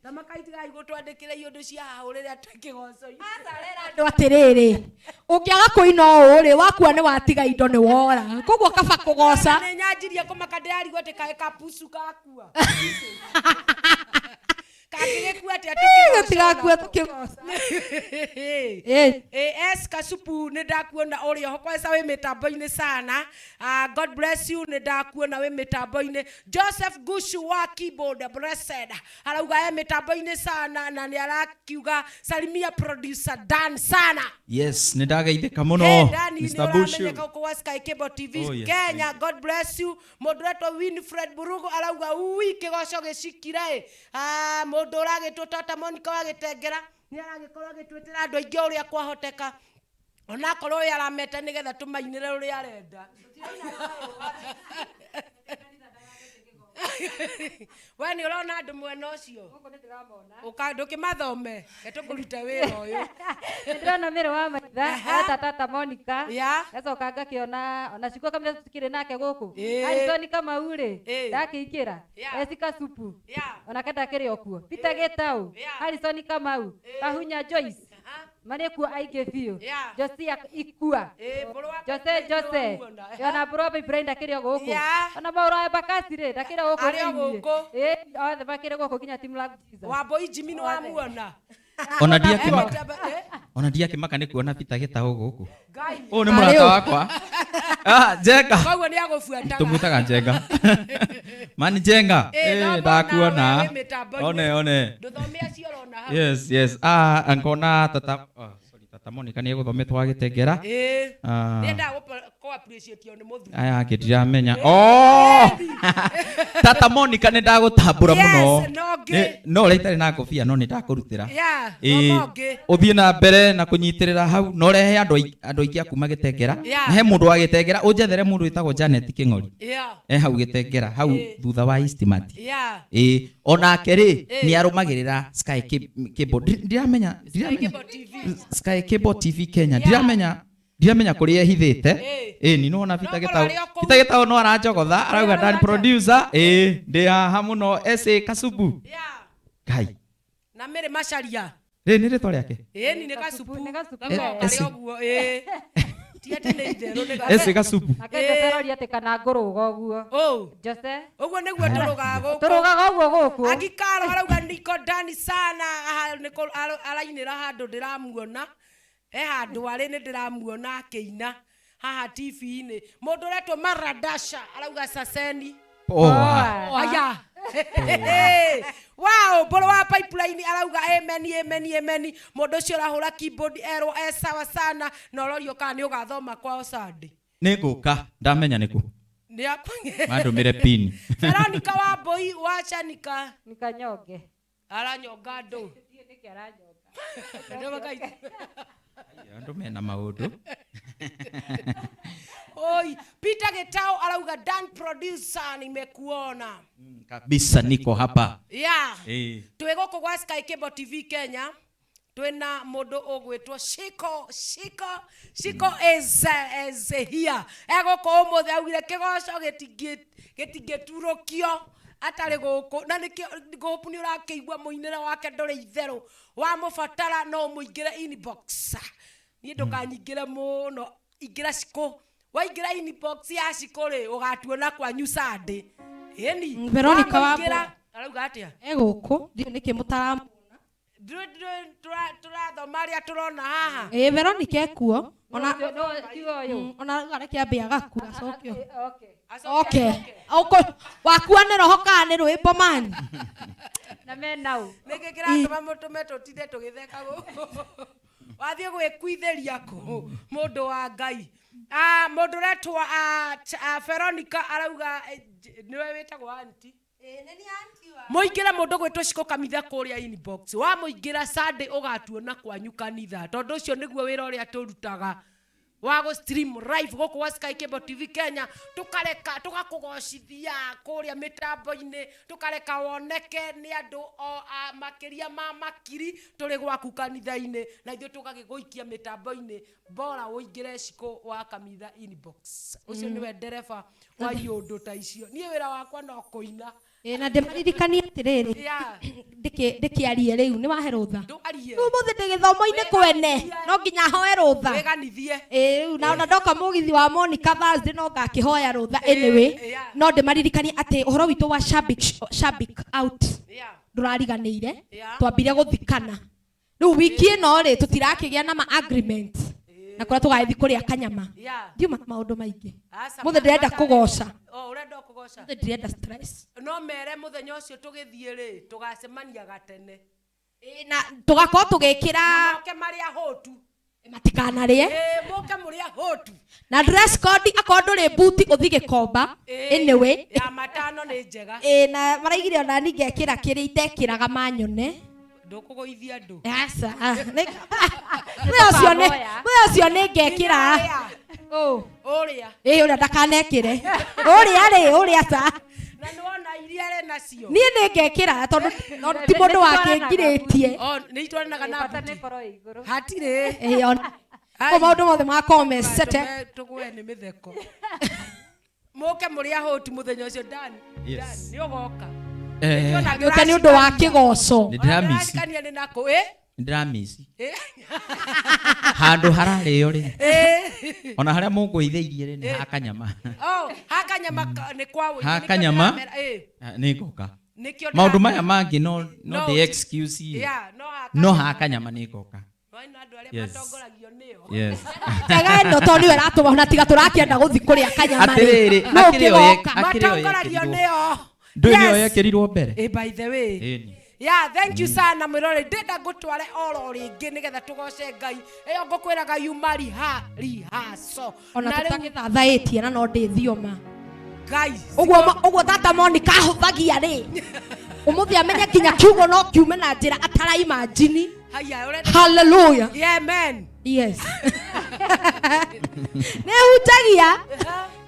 Na makaitigai gũtwandĩkĩra iũndũ cia haũ rĩrĩa twĩ kĩgoco-inĩ. Andũ atĩrĩrĩ, ũngĩaga kũina ũũ rĩ, wakua nĩ watiga indo, nĩ wora, koguo kaba kũgoca. Nĩ nyanjirie kũmaka, ndĩrarigwo atĩ kaĩ kapucu gakua kangĩgĩkua atĩa tũkĩgoca? Gĩtigakue tũkĩgoca. Ĩ, S Kasupu nĩ ndakuona ũrĩ oho kwanza wĩ mĩtambo-inĩ sana. Ah, God bless you, nĩ ndakuona wĩ mĩtambo-inĩ. Joseph Gushu wa keyboard blessed arauga e mĩtambo-inĩ sana, na nĩ arakiuga salimia producer Dan sana. Yes, nĩ ndageithĩka mũno. Hey, Dani, Mr. nĩ Bushu. ũramenyeka gũkũ gwa Sky Cable TV Oh, yes, Kenya. God bless you. Mũndũ ũretwo Winfred Burugu arauga ui kĩgoco gĩcikire ĩ. Ah, mũndũ ũragĩtwo Tata Monica wa Gĩtengera nĩ aragĩkorwo agĩtwĩtĩra andũ aingĩ o ũrĩa kwahoteka, onakorwo ũyũ arameta nĩgetha tũmainĩre ũrĩa arenda. We nĩ ũrona andũ mwena ũcio? Ũka ndũkĩmathome, reke tũkũrute wĩra ũyũ. Ndĩrona mĩrĩ wa maitha eta tata Monica. Ya. Ngacoka ngakĩona ona ciko kamĩtha tũtikĩrĩ nake gũkũ. Ĩĩ. Harrison Kamau rĩ, Ĩĩ. ndakĩingĩra. Ya. Esika Supu. Ya. Onake ndakĩrĩ o kuo. Peter Gĩtaũ. Harrison Kamau. Kahunya Joyce. Marĩ kuo aingĩ biũ. Ya. Josia Ikua. Ĩĩ, mbũrũ wa Jose Pipeline Jose. nĩwamuona. Ona mbũrũ wa Pipeline ndakĩrĩ o gũkũ. Ya. Ona Maũrũ wa Embakasi rĩ, ndakĩrĩ o gũkũ Arĩ o thĩiniĩ. gũkũ. Ĩĩ, othe makĩrĩ gũkũ nginya Team Love Jesus. Wambũi Jimmy nĩwamuona? Ona ndiakĩmaka. Eh? Ona ndiakĩmaka nĩ kuona Peter Gĩtaũ gũkũ. Ngai. Ũyũ nĩ mũrata wakwa. Ah, Njenga. Koguo nĩ agũbuataga. Tũmwĩtaga Njenga. Mani Njenga. Ĩĩ, Eh, thoma ndakuona. onawe wĩ mĩtambo-inĩ. One one. Ndũthome acio ũrona hau. Yes, yes. Ah, ngona tata, oh, sorry, tata Monica nĩ egũthometwo agĩtengera. Ĩĩ. Ah. Nĩendaga kũ appreciate nĩ mũthuri. Aya angĩ ndiramenya. Oh! Tata Monica nĩ ndagũtambũra Yes, mũno. no ngĩ. No ũrĩa itarĩ na ngobia no nĩ ndakũrutĩra. Yeah, Ĩĩ, thoma ũngĩ. ũthiĩ na mbere na kũnyitĩrĩra hau na ũrehe andũ andũ aingĩ a kuma gĩtengera. Yeah. Na he mũndũ wa gĩtengera ũnjethere mũndũ wĩtagwo Janet Kĩng'ori. Yeah. E hau gĩtengera hau thutha wa Eastmart. Yeah. Ĩĩ, onake rĩ Ĩĩ. nĩ arũmagĩrĩra Sky Cable. Ndiramenya ndiramenya Sky Cable TV Kenya. Ndiramenya ndiramenya kũrĩa ehithĩte. Ĩĩ, ni nĩwona Peter Gĩtaũ. Peter Gĩtaũ no aranjogotha arauga Dan producer. Ĩĩ, ndĩ haha mũno SA Kasubu. Ngai. Na Mary Macharia. Rĩ nĩ rĩtwa rĩake. Ĩĩ, ni nĩ Kasupu. Gakoragwo Eh, karĩ ese. ũguo, ĩĩ. Ti atĩ nĩ itherũ, nĩ Kasupu. SA Kasubu. Nake Jose aroria atĩ kana ngũrũga ũguo. Jose. Ũguo nĩguo tũrũgaga gũkũ. Tũrũgaga ũguo gũkũ. Angikaro arauga niko ndani sana aha, nĩkũ arainĩra handũ ndĩramuona. He handũ arĩ nĩ ndĩramuona akĩina haha TV-inĩ. Mũndũ ũretwo Maradasha arauga saseni. Poa. Aya. Wow, mbũrũ wa Pipeline arauga amen amen amen. Mũndũ ũcio ũrahũra keyboard erwo e sawa sana na ũrorio kana nĩ ũgathoma kwao Sunday. Nĩ ngũka ndamenya nĩkũ. Nĩ akwa- Mandũmĩre pin. Veronica Wambui wa Chanika. Nikanyonge. Aranyonga andũ. Andũ mena maũndũ. Oi, Peter Gitau arauga Dan producer nimekuona. Kabisa niko hapa. Yeah. Ĩĩ. Twĩ gũkũ gwa Sky Cable TV Kenya twĩna mũndũ ũgwĩtwo Shiko Shiko Shiko is here. Egũkũ ũmũthĩ augire kĩgoco gĩtingĩturũkio atarĩ gũkũ na nĩkĩo ngũpu nĩ ũrakĩigua mũinĩre wake ndũrĩ itherũ wamũbatara no ũmũingĩre inbox niĩ ndũkanyingĩre mũno ingĩra Shiko waingĩra inbox ya Shiko rĩ ũgatuona kwanyu Sunday ĩni Veronica Wamũingĩra, arauga atĩa E gũkũ ndiũ nĩkĩ mũtaramu. Tũrathoma arĩa tũrona haha Ĩĩ Veronica ekuo. Ona No, ti ũyũ. Ona rĩu areke ambe agakua acokio. Okay. Okay. Ũkũ wakua nĩ roho kana nĩ rwĩmbo mani? Na menau. Nĩkĩ kĩratũma mũtũme tũtinde tũgĩtheka gũkũ wathiĩ gwĩkuithĩria kũ mũndũ wa Ngai. Ah, mũndũ ũretwo Veronica arauga nĩwe wĩtagwo aunty mũingĩre mũndũ gwĩtwo Shiko Kamitha kũrĩa inbox wamũingĩra Sunday ũgatuona kwanyu kanitha tondũ ũcio nĩguo wĩra ũrĩa tũrutaga wa gũ stream live gũkũ gwa Sky Cable TV Kenya tũkareka tũgakũgocithia kũrĩa mĩtambo-inĩ tũkareka woneke nĩ andũ o a makĩria ma makiri tũrĩ gwaku kanitha-inĩ na ithuĩ tũgagĩgũikia mĩtambo-inĩ bora ũingĩre Shiko wa Kamitha inbox ũcio nĩwe ndereba wa iũndũ ta icio niĩ wĩra wakwa no kũina. Ĩĩ na ndĩmaririkanie atĩrĩrĩ Yeah. ndĩkĩarie rĩu nĩ wahe rũtha. Ndũarie. Rĩu ũmũthĩ ndĩ gĩthomo-inĩ kwene no nginya hoe rũtha. Wĩganithie. Ĩĩ rĩu na ona ndoka mũgithi wa Monica Thursday no ngakĩhoya rũtha anyway yeah. no ndĩmaririkanie atĩ ũhoro witũ wa Shabik Shabik out ndũrariganĩire Yeah. twambire gũthikana rĩu wiki ĩno rĩ tũtirakĩgĩa na ma agreement na kũrĩa tũgagĩthiĩ kũrĩa kanyama Yeah. ndiuma na maũndũ maingĩ Aca, mũthĩ ndĩrenda aca, kũgoca O, ũrenda o kũgoca mũthĩ ndirenda stress no mere mũthenya ũcio tũgĩthiĩ rĩ tũgacemania gatene na tũgakorwo tũgĩkĩra Na moke marĩ ahũtu matikanarĩe Ĩĩ, mũke mũrĩ ahũtu na dress code akorwo ndũrĩ buti ũthiĩ gĩkomba Ĩĩ, anyway ya matano nĩ njega ĩĩ na maraigire ona niĩ ngekĩra kĩrĩa itekĩraga manyone ndũkũgũithia andũ aca mũthenya ũcio nĩ mũthenya ũcio nĩ ngekĩra ũrĩa ĩĩ ũrĩa ndakanekĩre ũrĩa rĩ ũrĩa ca na nĩwona iria arĩ nacio. Niĩ nĩ ngekĩra tondũ no ti mũndũ wakĩngirĩtie. Oh, nĩ itwaranaga na Bata buti. nĩ korwo ĩ igũrũ. Hatirĩ. Ĩĩ, ona ko maũndũ mothe magakorwo mecete. Tũgwe nĩ mĩtheko. Mũke mũrĩ ahũtu mũthenya ũcio Dan. Yes. Dan, nĩ ũgoka. Gĩũke nĩ ũndũ wa kĩgoco. Nĩ ndĩramici. Ndĩrarikania nĩ nakũ ĩ? Nĩ ndĩramici. Ĩ? Handũ hararĩo rĩ. Ĩ? Ona harĩa mũngũithĩirie rĩ nĩ hakanyama. Oh, hakanyama nĩ kwa ũingĩ. Hakanyama. Nĩkĩo ndĩramera- ĩ. Ah, Nĩ ngoka. Nĩkĩo Maũndũ ndĩramera- maya mangĩ no no No, ndĩ excuse. Yeah, no No hakanyama nĩ ngoka. Wena andũ arĩa Yes. matongoragio nĩo. Yes. Njega ĩno tondũ nĩyo ĩratũma ona tiga tũrakĩenda gũthiĩ kũrĩa kanyama rĩ. Atĩrĩrĩ, No akĩrĩ o ye- ũkĩgoka. akĩrĩ o Matongoragio yekĩrirwo. nĩo. Ndũĩ nĩyo Yes. yekĩrirwo mbere. Eh, by the way. Ĩni. Yeah, thank you sana mwĩroreri ndĩnda ngũtware oro rĩngĩ nĩgetha tũgoce ngai ĩyo ngũkwĩraga yuma riha rihaco. Ona Na rĩu tũtagĩthathaĩtie na no ndĩthioma. guys Ũguo ũguo tata Monica ahũthagia rĩ. Ũmũthĩ amenye nginya kiugo no kiume na njĩra ataraimajini. haya ũrenda Hallelujah. yeah man Yes. Nĩ hunjagia.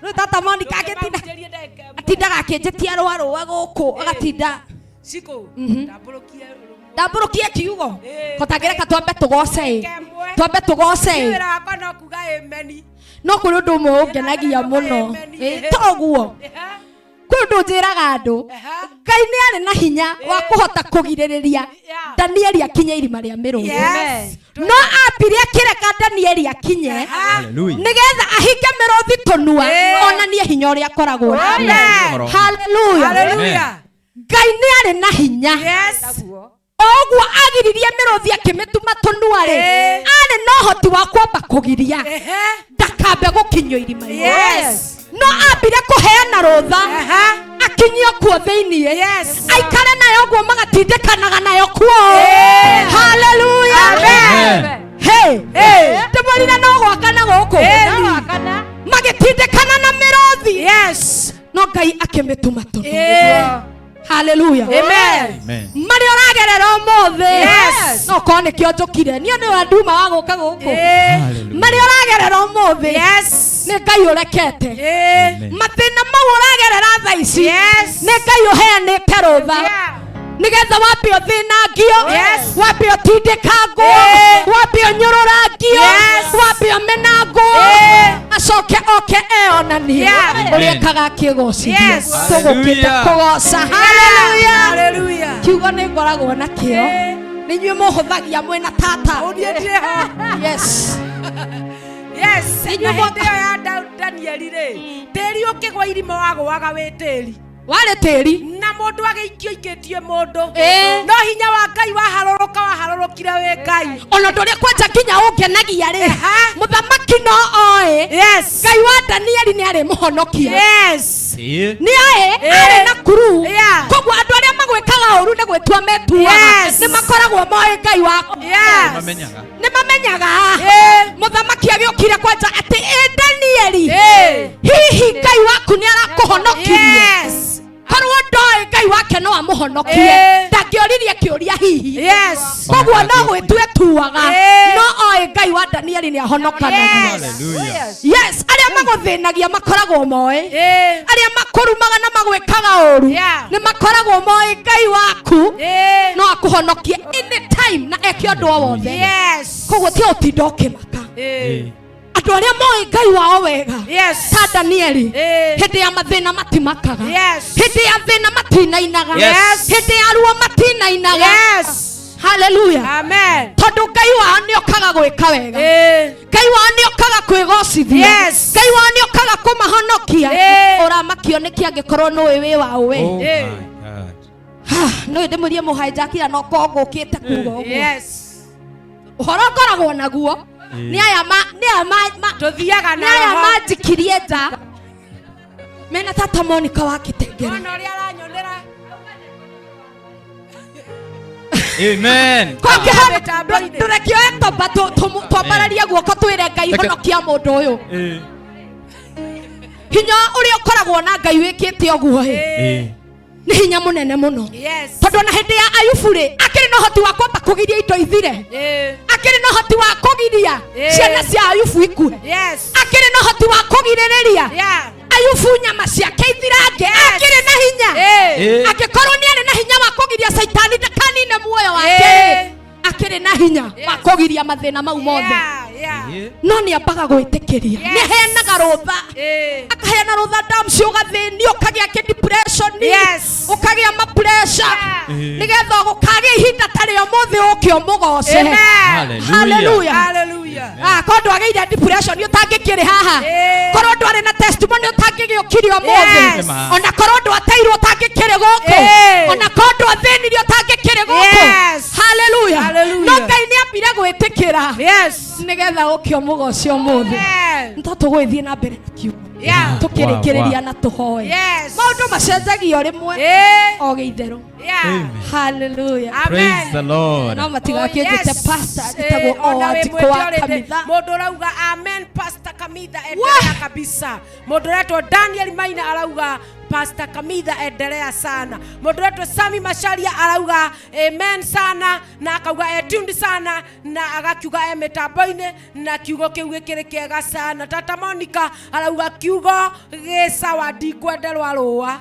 Rĩu tata Monica agĩtinda Ndũkĩmahunjĩrie ndagĩka ĩmwe. atindaga akĩnjĩtia rũa rũa gũkũ agatinda Cikũ ndambũrũkie ndambũrũkie kiugo Ĩĩ. kotangĩreka twambe tũgoce ĩ. Ndagĩka ĩmwe. Twambe tũgoce Niĩ ĩ. wĩra wakwa no kuga ameni No kũrĩ ũndũ ũmwe ũngenagia mũno. Ĩ, toguo kwĩ ũndũ njĩraga andũ ngai nĩ arĩ na hinya wa kũhota kũgirĩrĩria danieli akinye irima rĩa mĩrũthi. Yes. No ambire akĩreka danieli akinye Hallelujah. nĩgetha ahinge mĩrũthi tũnua onanie hinya ũrĩa akoragwo naguo. Hallelujah. Hallelujah. Ngai nĩ arĩ na hinya. Yes. O ũguo agiririe mĩrũthi akĩmĩtuma tũnua rĩ, arĩ na ũhoti wa kwamba kũgiria ndakambe gũkinyio irima-inĩ. Yes. No ambire kũheana rũtha akinyio kuo thĩiniĩ. Yes. Aikare nayo ũguo magatindĩkanaga nayo kuo. Hallelujah. Amen. Hey. Ndĩmwĩrire no gwakana gũkũ. Magĩtindĩkana na mĩrũthi. Yes. No Ngai akĩmĩtuma tũnua. Hallelujah. Amen. Amen. Marĩa ũragerera ũmũthĩ. Yes. No korwo nĩkĩo njũkire niĩ nĩwe nduma wa gũka gũkũ. Hallelujah. Marĩa ũragerera ũmũthĩ. Yes. Nĩ Ngai ũrekete. Amen. Mathĩna mau ũragerera thaa ici. Yes. Nĩ Ngai ũheanĩte rũtha. Yeah. Nĩgetha wambe ũthĩnangio. Yes. Wambe ũtindĩkangwo. Wambe ũnyũrũrangio. Yes. Wambe ũmenangwo. Acoke oke eonanie Yeah. ũrĩa ekaga akĩgocithia. Yes. Tũgũkĩte Hallelujah. kũgoca. Hallelujah. Hallelujah. Kiugo nĩ ngoragwo nakĩo. Nĩ inyuĩ mũhũthagia mwĩna tata. Niĩ ndirĩ ho. Yes. Yes. Inyuĩ Na mwa- hĩndĩ ĩyo ya Danieli rĩ, tĩri ũkĩgwa irima wagũaga wĩ tĩri. Warĩ tĩri. Na mũndũ agĩikio ikĩtie mũndũ. Ĩ. No hinya wa Ngai waharũrũka waharũrũkire wĩ Ngai. Ona ũndũ ũrĩa kwanja nginya ũngenagia rĩ, mũthamaki no oĩ. Yes. Ngai wa Danieli nĩ arĩmũhonokia. Yes. Ĩĩ. Nĩ oĩ Ĩ. arĩ na kuru. Yeah. Koguo andũ arĩa magwĩkaga ũru nĩ gwĩtua metuaga. Yes. Nĩ makoragwo moĩ Ngai waku. Yes. Mamenyaga. Nĩ mamenyaga. Ĩ. Mũthamaki agĩũkire kwanja atĩ ĩ Danieli. Ĩ. Hihi Ngai waku nĩ arakũhonokirie. Yes. Korwo ndoĩ Ngai wake no amũhonokie. Ĩ. Ndangĩoririe kĩũria hihi. Yes. Koguo no gwĩtua etuaga. Ĩ. No oĩ Ngai wa Danieli nĩ ahonokanagia. Hallelujah. Yes, arĩa magũthĩnagia makoragwo moĩ. Ĩ. Arĩa makũrumaga na magwĩkaga ũru Yeah. nĩ makoragwo moĩ Ngai waku Ĩ. no akũhonokie anytime na eke ũndũ o wothe. Yes. Koguo ti ũtinda ũkĩmaka. Ĩ. Andũ arĩa moĩ Ngai wao wega Yes. ta Danieli Ĩ. hĩndĩ ya mathĩna matimakaga. Yes. Hĩndĩ ya thĩna matinainaga. Yes. Hĩndĩ ya ruo matinainaga. Yes. Hallelujah. Amen. Tondũ Ngai wao nĩ okaga gwĩka wega. Ĩ. Ngai wao nĩ okaga kwĩgocithia. Yes. Ngai wao nĩ okaga kũmahonokia. Ĩ. Ũramakio nĩkĩ angĩkorwo nũĩ wĩ wa ũwe. Oh Ĩ. my God. Nũĩ ndĩmũrie mũhaijakira no korwo ngũkĩte kuga ũguo. Yes. Ũhoro ngoragwo naguo nĩ aya ma nĩ aya ma ma Tũthiaga nĩ na aya roho. manjikirie nja mena tata Monica wa Kĩtengere. Ona ũrĩa aranyonera. Amen. Mĩtambo-inĩ. Tũrekĩoe tomba twambararie guoko twĩre Ngai Reke- honokia mũndũ ũyũ. Ĩĩ. Hinya ũrĩa ũkoragwo na Ngai wĩkĩte ũguo ĩ Ĩĩ. nĩ hinya mũnene mũno. Yes. Tondũ ona hĩndĩ ya Ayubu rĩ akĩrĩ na ũhoti wa kwamba kũgiria indo ithire. Ĩ. Akĩrĩ na ũhoti wa kũgiria Ĩ. ciana cia Ayubu ikue. Yes. Akĩrĩ na ũhoti wa kũgirĩrĩria Yeah. Ayubu nyama ciake ithirange. Akĩrĩ na hinya. Ĩ. Angĩkorwo nĩ arĩ na hinya wa kũgiria Caitani ndakanine muoyo wake, akĩrĩ na hinya wa kũgiria mathĩna mau mothe. No nĩ ambaga gwĩtĩkĩria, nĩ aheanaga rũtha, akaheana rũtha damci, ũgathĩnio, ũkagĩa kĩ-depression, ũkagĩa ma-pressure, nĩgetha gũkagĩa ihinda ta rĩa ũmũthĩ ũke ũmũgoce. Hallelujah. Hallelujah. Ah, korwo ndwagĩire depression ũtangĩkĩrĩ haha, korwo ndwarĩ na testimony ũtangĩgĩũkire ũmũthĩ, ona korwo ndwateirwo ũtangĩkĩrĩ gũkũ, ona korwo ndwathĩnirio ũtangĩkĩrĩ gũkũ. Hallelujah. No Ngai nĩ ambire gwĩtĩkĩra nĩgetha ũke ũmũgoce ũmũthĩ. Nĩ tũgũgĩthiĩ na mbere na kiugo tũkĩrĩkĩrĩria na tũhoe. Maũndũ macenjagio rĩmwe o gĩitherũ. Hallelujah. Praise the Lord. No matigakĩnjĩte pastor, njĩtagwo o Wanjikũ wa Kamitha. Mũndũ ũrauga amen Pastor Kamitha endelea kabisa. Mũndũ ũretwo Daniel Maina arauga Pastor Kamitha endelea sana. Mũndũ ũretwo Sami Macharia arauga amen sana na akauga tuned sana na agakiuga e mĩtambo-inĩ na kiugo kĩu gĩkĩrĩ kĩega sana. Tata Monica arauga kiugo gĩ sawa ndikwenderwa rũa.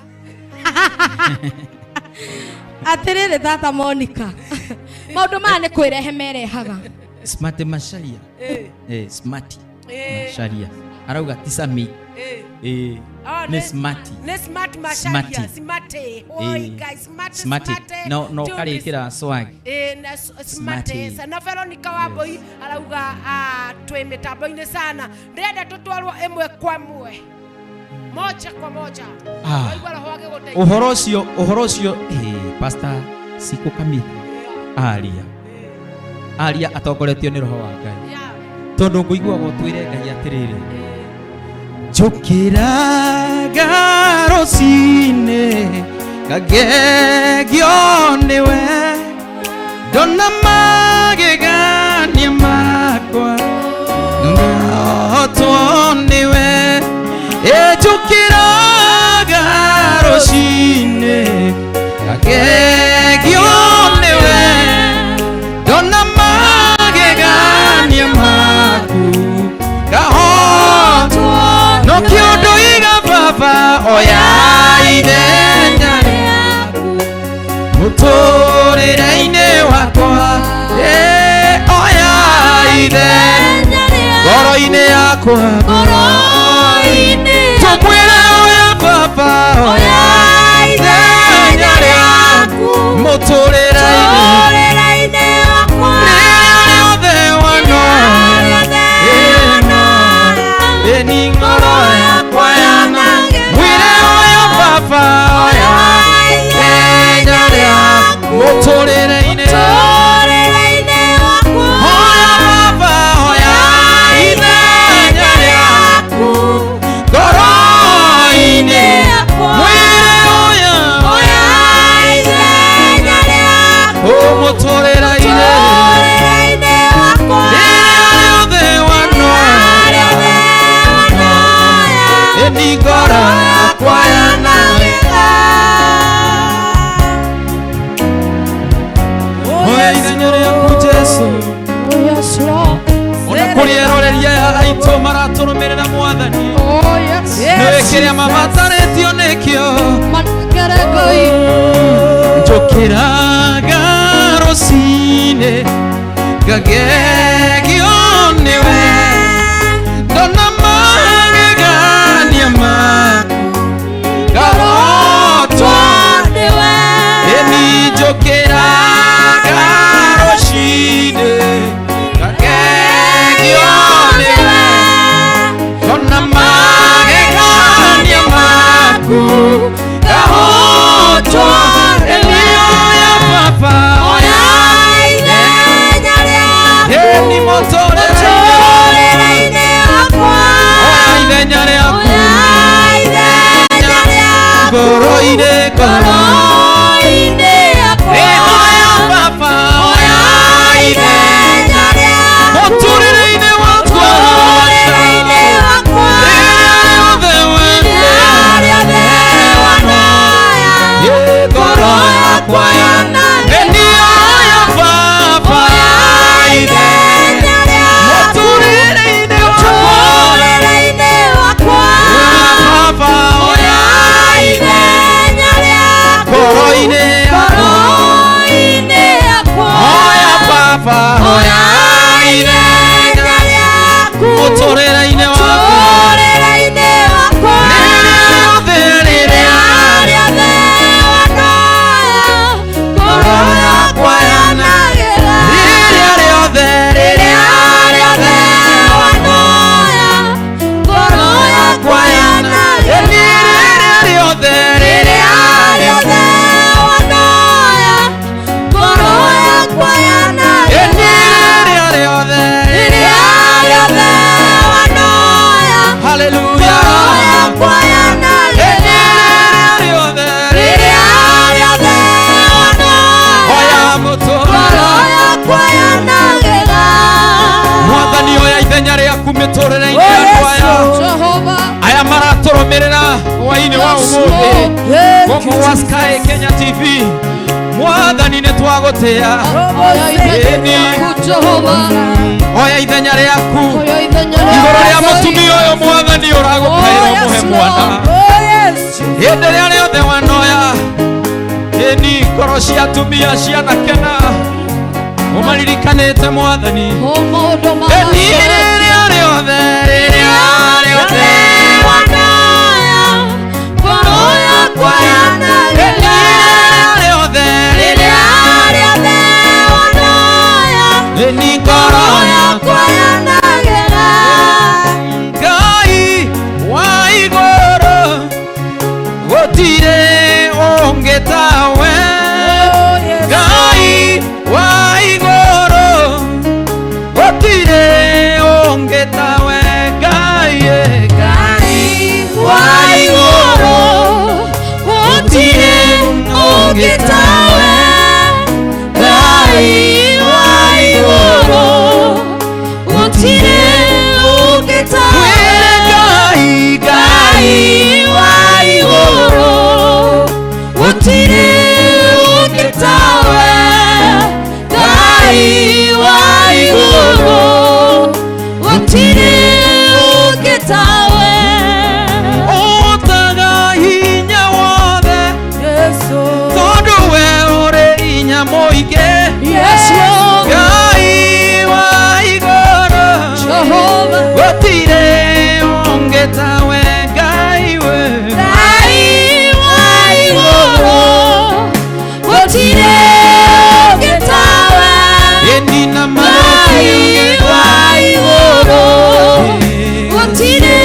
Atĩrĩrĩ tata Monica, maũndũ maya nĩ kwĩrehe merehaga. Smart Macharia. Smart Macharia arauga ti Sami. Nĩ Smart. Nĩ Smart Macharia. Smart. Oi guys, Smart. Smart. No no karĩkĩra swag. Na Smart. Na Veronica Wambui arauga twĩ mĩtambo-inĩ sana. Ndĩrenda tũtwarwo ĩmwe kwa ĩmwe. Moja kwa moja. Waigua roho agĩgũteithia. Ũhoro ũcio Pastor Siku Kamitha aria aria atongoretio nĩ roho wa Ngai, tondũ ngũiguaga ũtwĩre Ngai atĩrĩrĩ, njũkĩraga rũcinĩ ngagegio nĩwe, ndona magegania makwa ngahotwo nĩwe. Njũkĩraga rũcinĩ ngagegio nĩwe, ndona magegania maku ngahotwo no kĩũndũ iga baba oya ithenya rĩaku mũtũrĩre-inĩ wakwa, oya ithenya ngoro-inĩ yakwa, tũmwĩre oya baba oya ithenya rĩaku mũtũrĩre-inĩ wakwa, rĩrĩa rĩothe wanoya ĩni ngoro yakwa yana mwĩre oya baba oya ithenya rĩaku mũtũrĩre-inĩ wakwa, oya baba oya ithenya rĩaku ngoro-inĩ, mwĩre oya ithenya rĩaku mũtũrĩre-inĩ wakwa, rĩrĩa rĩothe wanoya ĩni ngoro yakwa yanagĩra. Oya ithenya rĩaku Jesu. Ona kũrĩ eroreria aitũ maratũrũmĩrĩra Mwathani, nĩwe kĩrĩa mabatarĩtio nĩkĩo. Njũkĩraga rũcinĩ ngagegio nĩwe, ndona magegania maku ngahotwo nĩwe. Ĩni njũkĩraga rũcinĩ ngagegio nĩwe, ndona magegania maku ngahotwo nĩwe. Oya baba oya ithenya rĩaku ĩni mũtũrĩre-inĩ wakwa, oya ithenya rĩaku ngoro-inĩ, ngoro-inĩ yakwa, oya baba oya ithenya rĩaku mũtũrĩre-inĩ wakwa, rĩrĩa rĩothe wanoya ngoro yakwa ĩni oya baba ithenya rĩaku mũtũrĩre-inĩ wakwa, baba oya ithenya rĩaku Hwaĩ-inĩ wa ũmũthĩ gũkũ gwa Sky Kenya TV. Mwathani nĩ twagũtĩa. Ĩni. Oya ithenya rĩaku igũrũ rĩa mũtumia ũyũ Mwathani ũragũkaĩra ũmũhe mwana. Hĩndĩ ĩrĩa rĩothe wanoya, ĩni ngoro cia atumia cianakena ũmaririkanĩte Mwathani. Ĩni rĩrĩa rĩothe, rĩrĩa rĩothe wanoya, ngoro yakwa yanagena. Rĩrĩa rĩothe, rĩrĩa rĩothe wanoya, ĩni ngoro yakwa yanagena. Ngai wa igũrũ, gũtirĩ ũngĩ tawe. Ngai wa igũrũ, gũtirĩ ũngĩ tawe. Ngai, Ngai wa igũrũ, gũtirĩ ũngĩ tawe. Ngai wa igũrũ, gũtirĩ ũngĩ tawe. Ngai, Ngai wa igũrũ, gũtirĩ ũngĩ tawe. Ngai wa igũrũ, gũtirĩ ũngĩ tawe. Ũhotaga hinya wothe, tondũ we ũrĩ hinya mũingĩ. Ngai wa igũrũ, gũtirĩ ũngĩ tawe. Ngai we, Ngai wa igũrũ, gũtirĩ ũngĩ tawe. Ĩni na Ngai wa igũrũ, gũtirĩ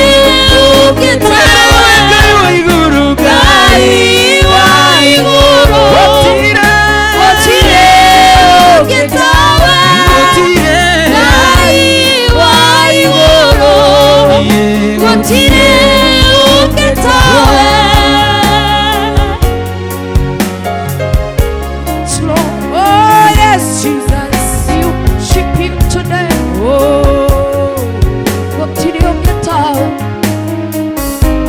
ũngĩ tawe. Ngai wa igũrũ, Ngai wa igũrũ, gũtirĩ ũngĩ tawe. Ngai wa igũrũ, gũtirĩ ũngĩ tawe. Oh yes, Jesus, you worship him today. Oh, gũtirĩ ũngĩ tawe.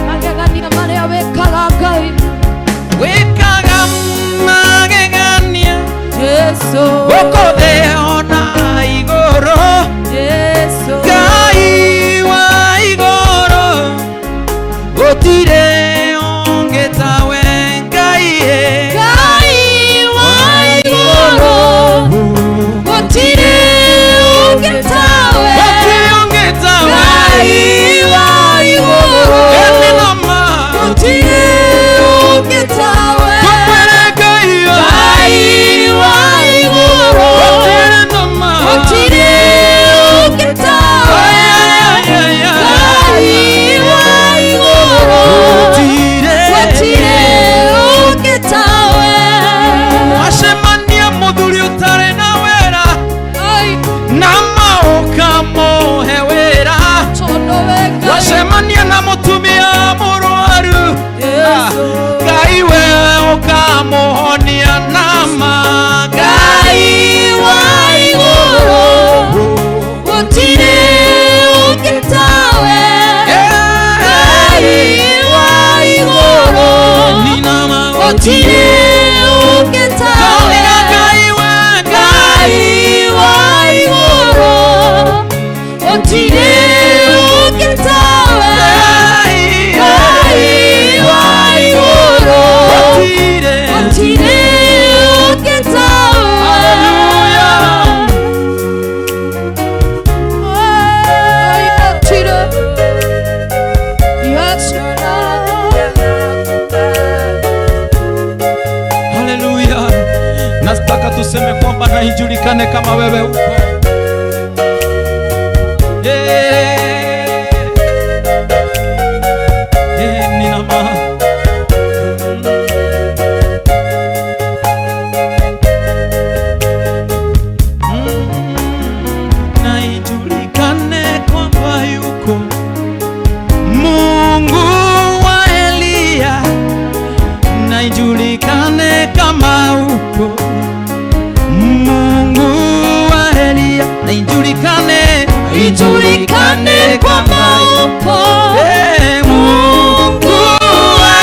Magegania marĩa wĩkaga Ngai, wĩkaga magegania Jesu, gũkũ thĩ ona igũrũ. Jesu, Ngai wa igũrũ, gũtirĩ ũngĩ tawe. Ngai, Ngai wa igũrũ, gũtirĩ ũngĩ tawe. Gũtirĩ ũngĩ tawe. Ngai wa igũrũ, Ĩni na ma, gũtirĩ ũngĩ tawe. Tũkwĩre Ngai wa Ngai wa igũrũ, gũtirĩ na ma, gũtirĩ ũngĩ tawe. Ngai wa igũrũ, gũtirĩ ũngĩ tawe. Wacemania mũthuri ũtarĩ na wĩra, na ma ũkamũhe wĩra. Tondũ we Ngai, Wacemania na mũtumia mũrwaru, Ngai we ũkamũhonia na ma. Ngai wa igũrũ, gũtirĩ ũngĩ tawe. Ngai wa igũrũ, gũtirĩ ũngĩ tawe. Ngai we, Ngai wa igũrũ, gũtirĩ ũngĩ tawe. Ngai wa igũrũ, gũtirĩ ũngĩ tawe. Gũtirĩ. Yes, Haleluya. Nataka tuseme kwamba na ijulikane kama wewe uko. Nina ma. Na ijulikane kwamba yuko Mungu wa Eliya, na ijulikane kama uko Mungu wa Eliya, na ijulikane, Ijulikane kwamba upo Mungu wa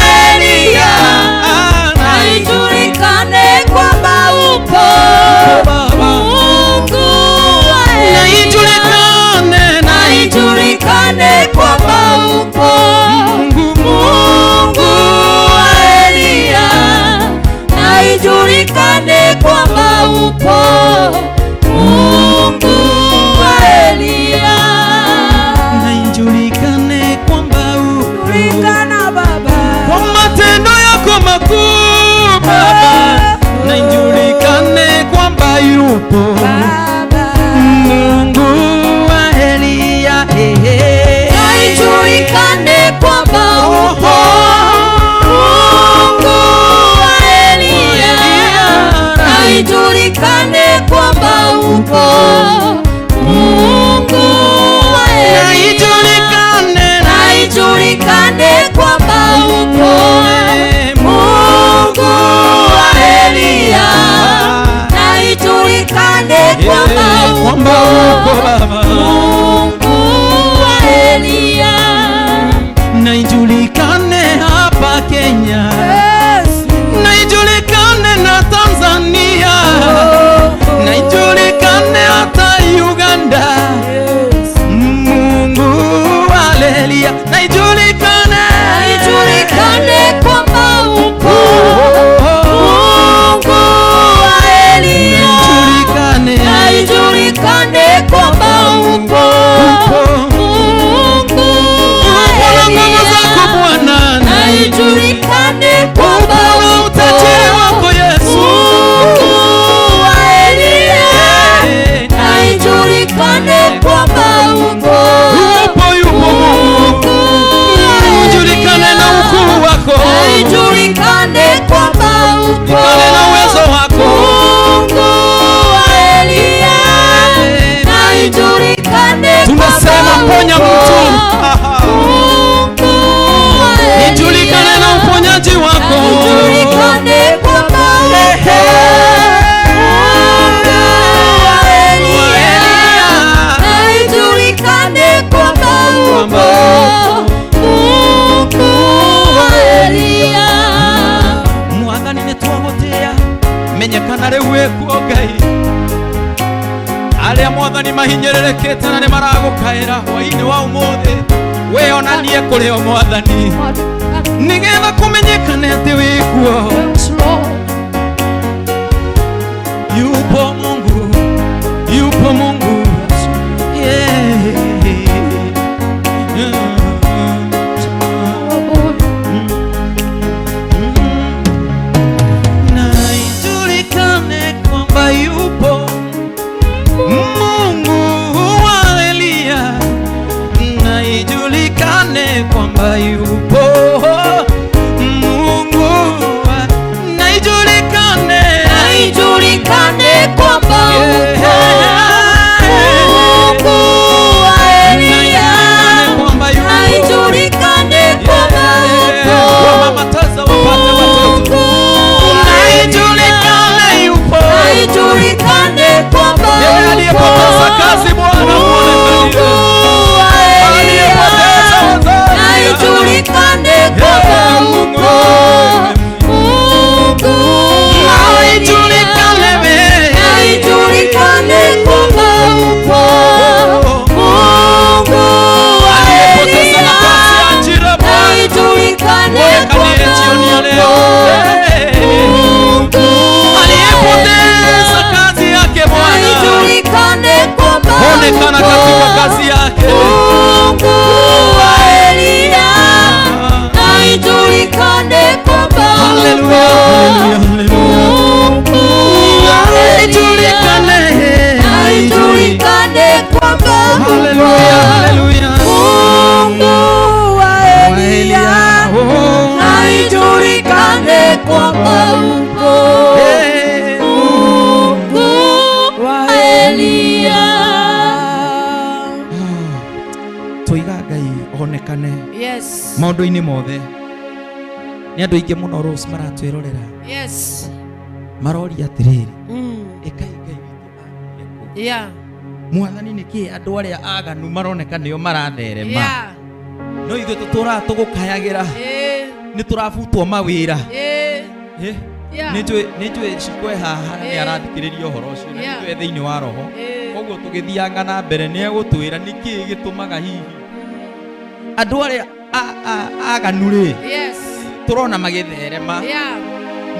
upo Mungu wa Elia. Na ijulikane kwamba upo, Julikana Baba kwa matendo yako makuu Baba, na ijulikane kwamba yupo Baba Mungu wa Elia. Na ijulikane kwamba upo Mungu wa Elia. Na ijulikane kwamba upo Mungu wa Na Elia. ijulikane, Na ijulikane kwamba upo Mungu wa Elia. Na ijulikane kwamba kwamba upo upo Baba. Mungu wa Elia. Na ijulikane hapa Kenya, na ijulikane na Tanzania, na ijulikane hata Uganda. Mungu wa Elia, na ijulikane, Na ijulikane kwamba upo Mungu wa Elia. ijulikane, Na ijulikane kwamba upo Mungu wa Upo na nguvu zako Elia. Bwana, Na ijulikane kwamba upo na upo utajiri wako Yesu. Mungu wa Elia. Na ijulikane kwamba upo Yupo, yupo Mungu, ujulikane na ukuu wako, Na ijulikane kwamba upo julikane na uwezo wako. Mungu wa Elia. Na ijulikane Tunasema kwamba ponya upo mtu. Mungu wa Elia. Ijulikane na uponyaji Na wako. ijulikane kwamba upo Mungu wa Elia. Na ijulikane kwamba upo Mungu wa Elia. Mwathani nĩ twagũtĩĩa, menyekana rĩu wĩkuo Ngai. Arĩa Mwathani mahinyĩrĩrĩkĩte na nĩ maragũkaĩra hwaĩ-inĩ wa ũmũthĩ, wĩonanie kũrĩ o Mwathani, nĩgetha kũmenyekane atĩ wĩkuo. Yupo Mungu, yupo Mungu. Yeah. Na ijulikane kwamba yupo Mungu wa Elia, na ijulikane kwamba yupo Mungu wa, na ijulikane, Na ijulikane kwamba upo Mungu wa Elia. kwamba yupo. Na ijulikane kwamba upo Wamama tasa wapate watoto. Mungu wa Na Elia. ijulikane yupo. Na ijulikane kwamba Yeye upo aliyepoteza kazi Bwana muonekanie. Mungu wa Elia. Aliyepoteza wazazi. Na ijulikane kwamba upo Mungu wa Na Elia. ijulikane wewe. Na ijulikane kwamba upo Mungu wa Aliyepoteza Elia. nafasi ya ajira Na Bwana ijulikane muonekanie kwamba jioni ya leo. upo Mungu wa Aliyepoteza Elia. kazi yake Na Bwana ijulikane kwamba onekana upo katika kazi yake. Mungu wa Elia. Na ijulikane kwamba Haleluya, upo haleluya, haleluya. Mungu wa Elia. Ijulikane, Na ijulikane kwamba upo haleluya, haleluya. Mungu wa Elia. Oh. Na ijulikane kwamba upo Eh. Mungu wa Elia. Tũiga Ngai onekane Yes. maũndũ-inĩ mothe. Nĩ andũ aingĩ mũno Rose maratwĩrorera, Yes. maroria atĩrĩrĩ, ĩkai Ngai witũ akire kũ? Yeah. Mwathani nĩkĩ andũ arĩa aganu maroneka nĩo maratherema, Yeah. no ithuĩ tũtũraga tũgũkayagĩra, Eh. nĩ tũrabutwo mawĩra. Eh. Eh, Yeah. nĩ njũĩ cikwe haha nĩ arathikĩrĩria ũhoro ũcio na Yeah. nĩ njũĩ thĩinĩ wa roho, Eh. koguo tũgĩthianga na mbere nĩ egũtwĩra nĩkĩĩ gĩtũmaga hihi andũ arĩa aganu rĩ Yes. tũrona magĩtherema, Yeah.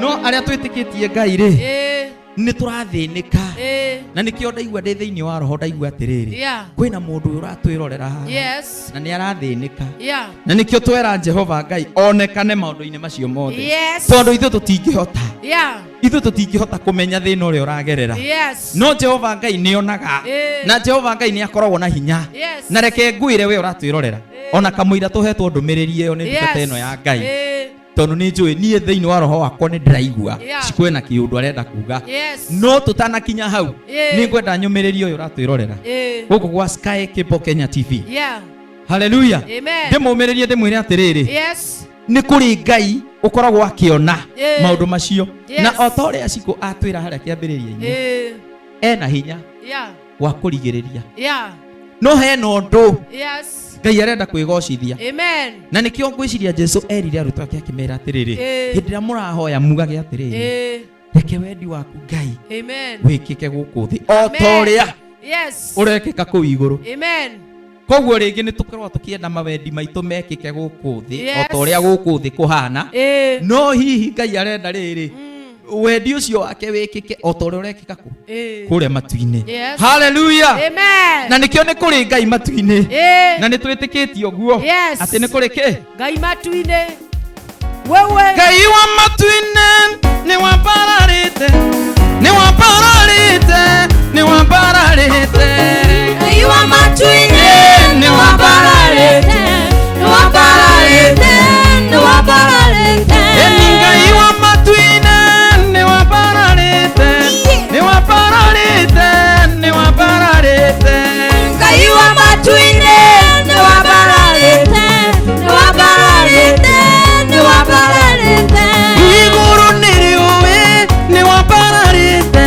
no arĩa twĩtĩkĩtie Ngai rĩ Eh. Nĩ tũrathĩnĩka. Ĩĩ. Na nĩkĩo ndaigua ndĩ thĩinĩ wa roho ndaigua atĩrĩrĩ, Yeah. kwĩna mũndũ ũratwĩrorera haha Yes. na nĩ arathĩnĩka. Yeah. Na nĩkĩo twera Jehova Ngai onekane maũndũ-inĩ macio mothe. Yes. Tondũ ithuĩ tũtingĩhota. Yeah. Ithuĩ tũtingĩhota kũmenya thĩna ũrĩa ũragerera. Yes. No Jehova Ngai nĩonaga. Ĩĩ. Na Jehova Ngai nĩ akoragwo na hinya. Yes. Na reke ngwĩre we ũratwĩrorera. Ona kamũira tũhetwo ndũmĩrĩri ĩyo nĩ ndungata Yes. ĩno ya Ngai. Ĩĩ. Tondũ nĩ njũĩ niĩ thĩinĩ wa roho wakwa nĩ ndĩraigua Yeah. cikwĩna kĩũndũ arenda kuga. Yes. No tũtanakinya hau Ĩĩ. nĩ ngwenda nyũmĩrĩrie ũyũ ũratwĩrorera Ĩĩ. gũkũ gwa Sky Cable Kenya TV. Yeah. Haleluya. Amen. Ndĩmũmĩrĩrie ndĩmwĩre atĩrĩrĩ, Yes. nĩ kũrĩ Ngai ũkoragwo akĩona Ĩĩ. maũndũ macio. Yes. Na o ta ũrĩa Cikũ atwĩra harĩa kĩambĩrĩria-inĩ, Ĩĩ. ena hinya Yeah. wa kũrigĩrĩria. Yeah. No hena ũndũ Yes. Ngai arenda kwĩgocithia. Amen. Na nĩkĩo ngwĩciria Jesu erire arutwo ake akĩmera atĩrĩrĩ, Ĩĩ. hĩndĩ ĩrĩa mũrahoya mugage atĩrĩrĩ, Ĩĩ. reke wendi waku Ngai Amen. wĩkĩke gũkũ thĩ o ta ũrĩa Yes. ũrekĩka kũu igũrũ. Amen. Koguo rĩngĩ nĩ tũkoragwo tũkĩenda mawendi maitũ mekĩke gũkũ thĩ Yes. o ta ũrĩa gũkũ thĩ kũhana. Ĩĩ. No hihi Ngai arenda rĩrĩ wendi ũcio wake wĩkĩke o ta ũrĩa ũrekĩka kũ Ĩĩ. kũrĩa matu-inĩ. Yes. Haleluya. Amen. Na nĩkĩo nĩ kũrĩ Ngai matu-inĩ. Ĩĩ. Na nĩ twĩtĩkĩtie ũguo Yes. atĩ nĩ kũrĩ kĩ Ngai matu-inĩ. Wewe. Ngai wa matu-inĩ nĩ wambararĩte, nĩ wambararĩte, nĩ wambararĩte. Ngai wa matu-inĩ nĩ wambararĩte, nĩ wambararĩte, nĩ wambararĩte. Ĩni Ngai wa matu-inĩ nĩ wambararĩte, nĩ wambararĩte, nĩ wambararĩte. Ngai wa matu-inĩ nĩ wambararĩte, nĩ wambararĩte, nĩ wambararĩte. Igũrũ nĩ rĩũĩ nĩ wambararĩte,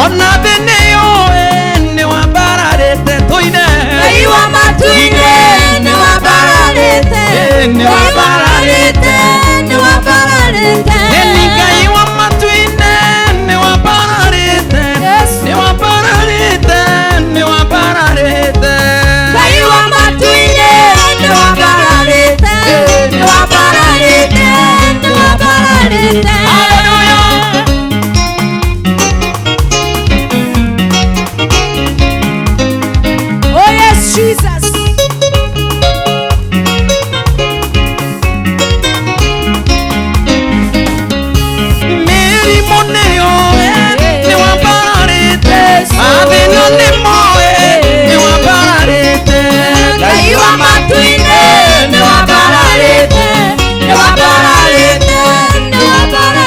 ona thĩ nĩ yũĩ nĩ wambararĩte. Tũine. Ngai wa matu-inĩ nĩ wambararĩte, Nĩ Ngai wa wambararĩte, nĩ wambararĩte. Ĩni Ngai wa matu-inĩ nĩ wambararĩte, nĩ wambararĩte, nĩ wambararĩte. Ngai wa matu-inĩ nĩ wambararĩte, nĩ wambararĩte, nĩ wambararĩte. Oh yes, Jesus. Mĩrimũ nĩ yũĩ nĩ wambararĩte, mathĩna nĩ moĩ nĩ wambararĩte. Ngai wa matu-inĩ nĩ wambararĩte, nĩ wambararĩte, nĩ wambararĩte.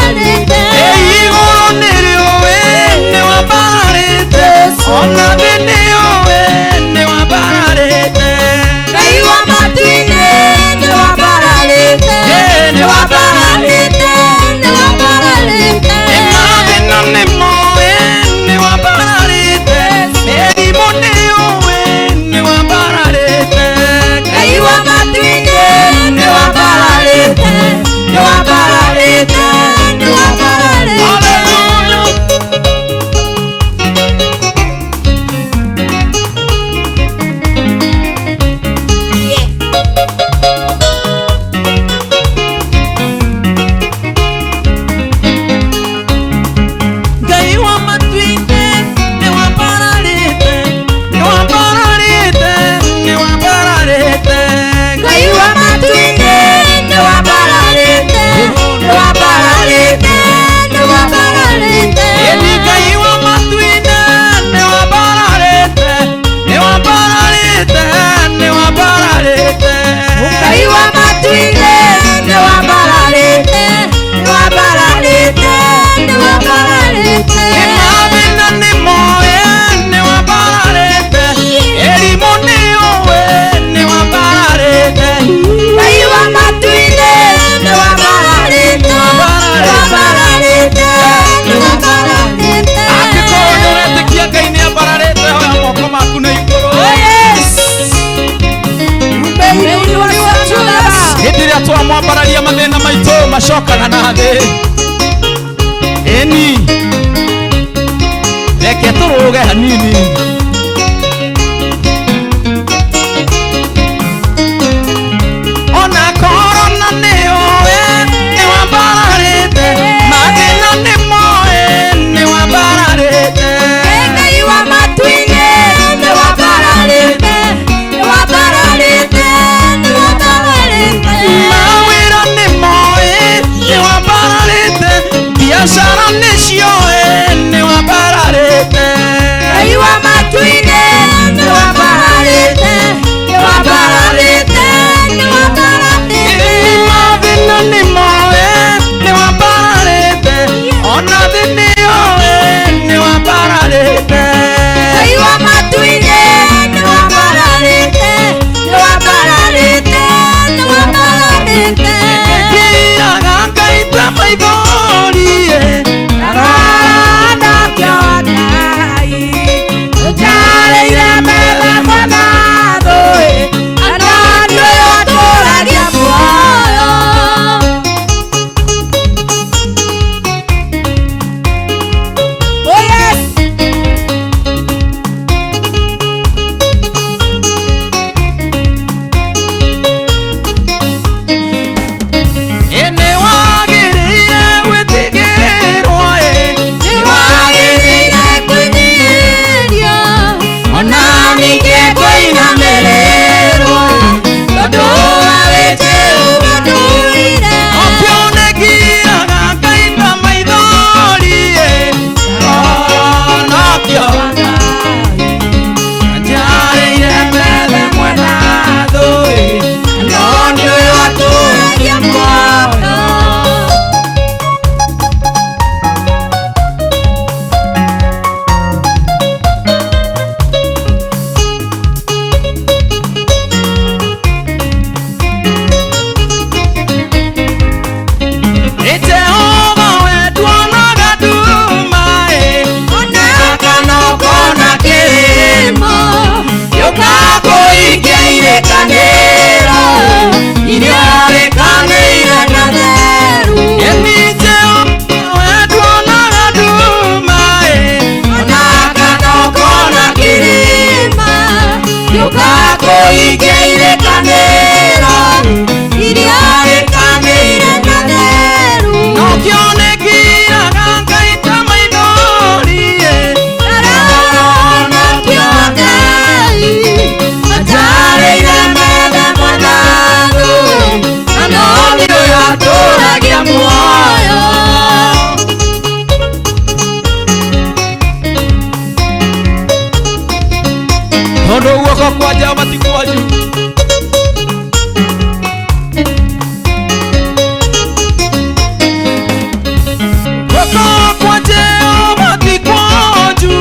guoko kwa Jehova ti kwonju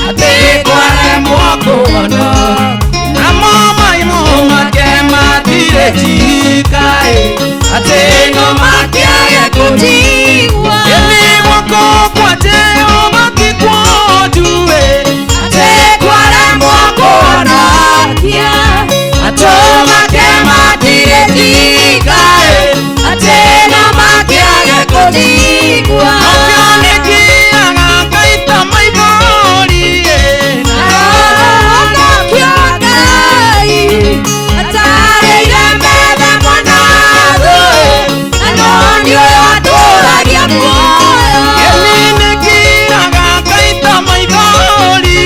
atĩ kwaremwo kuona namo maimũ make matirĩ njika atĩ no makĩage kũnjigua. Ĩni guoko kwa Jehova ti kwonju atĩ kwaremwo kuona atĩ make matirĩ njika atĩ no makĩage kũnjigua. Nĩkĩaga ngaita maithori nĩkĩaga ngaita maithori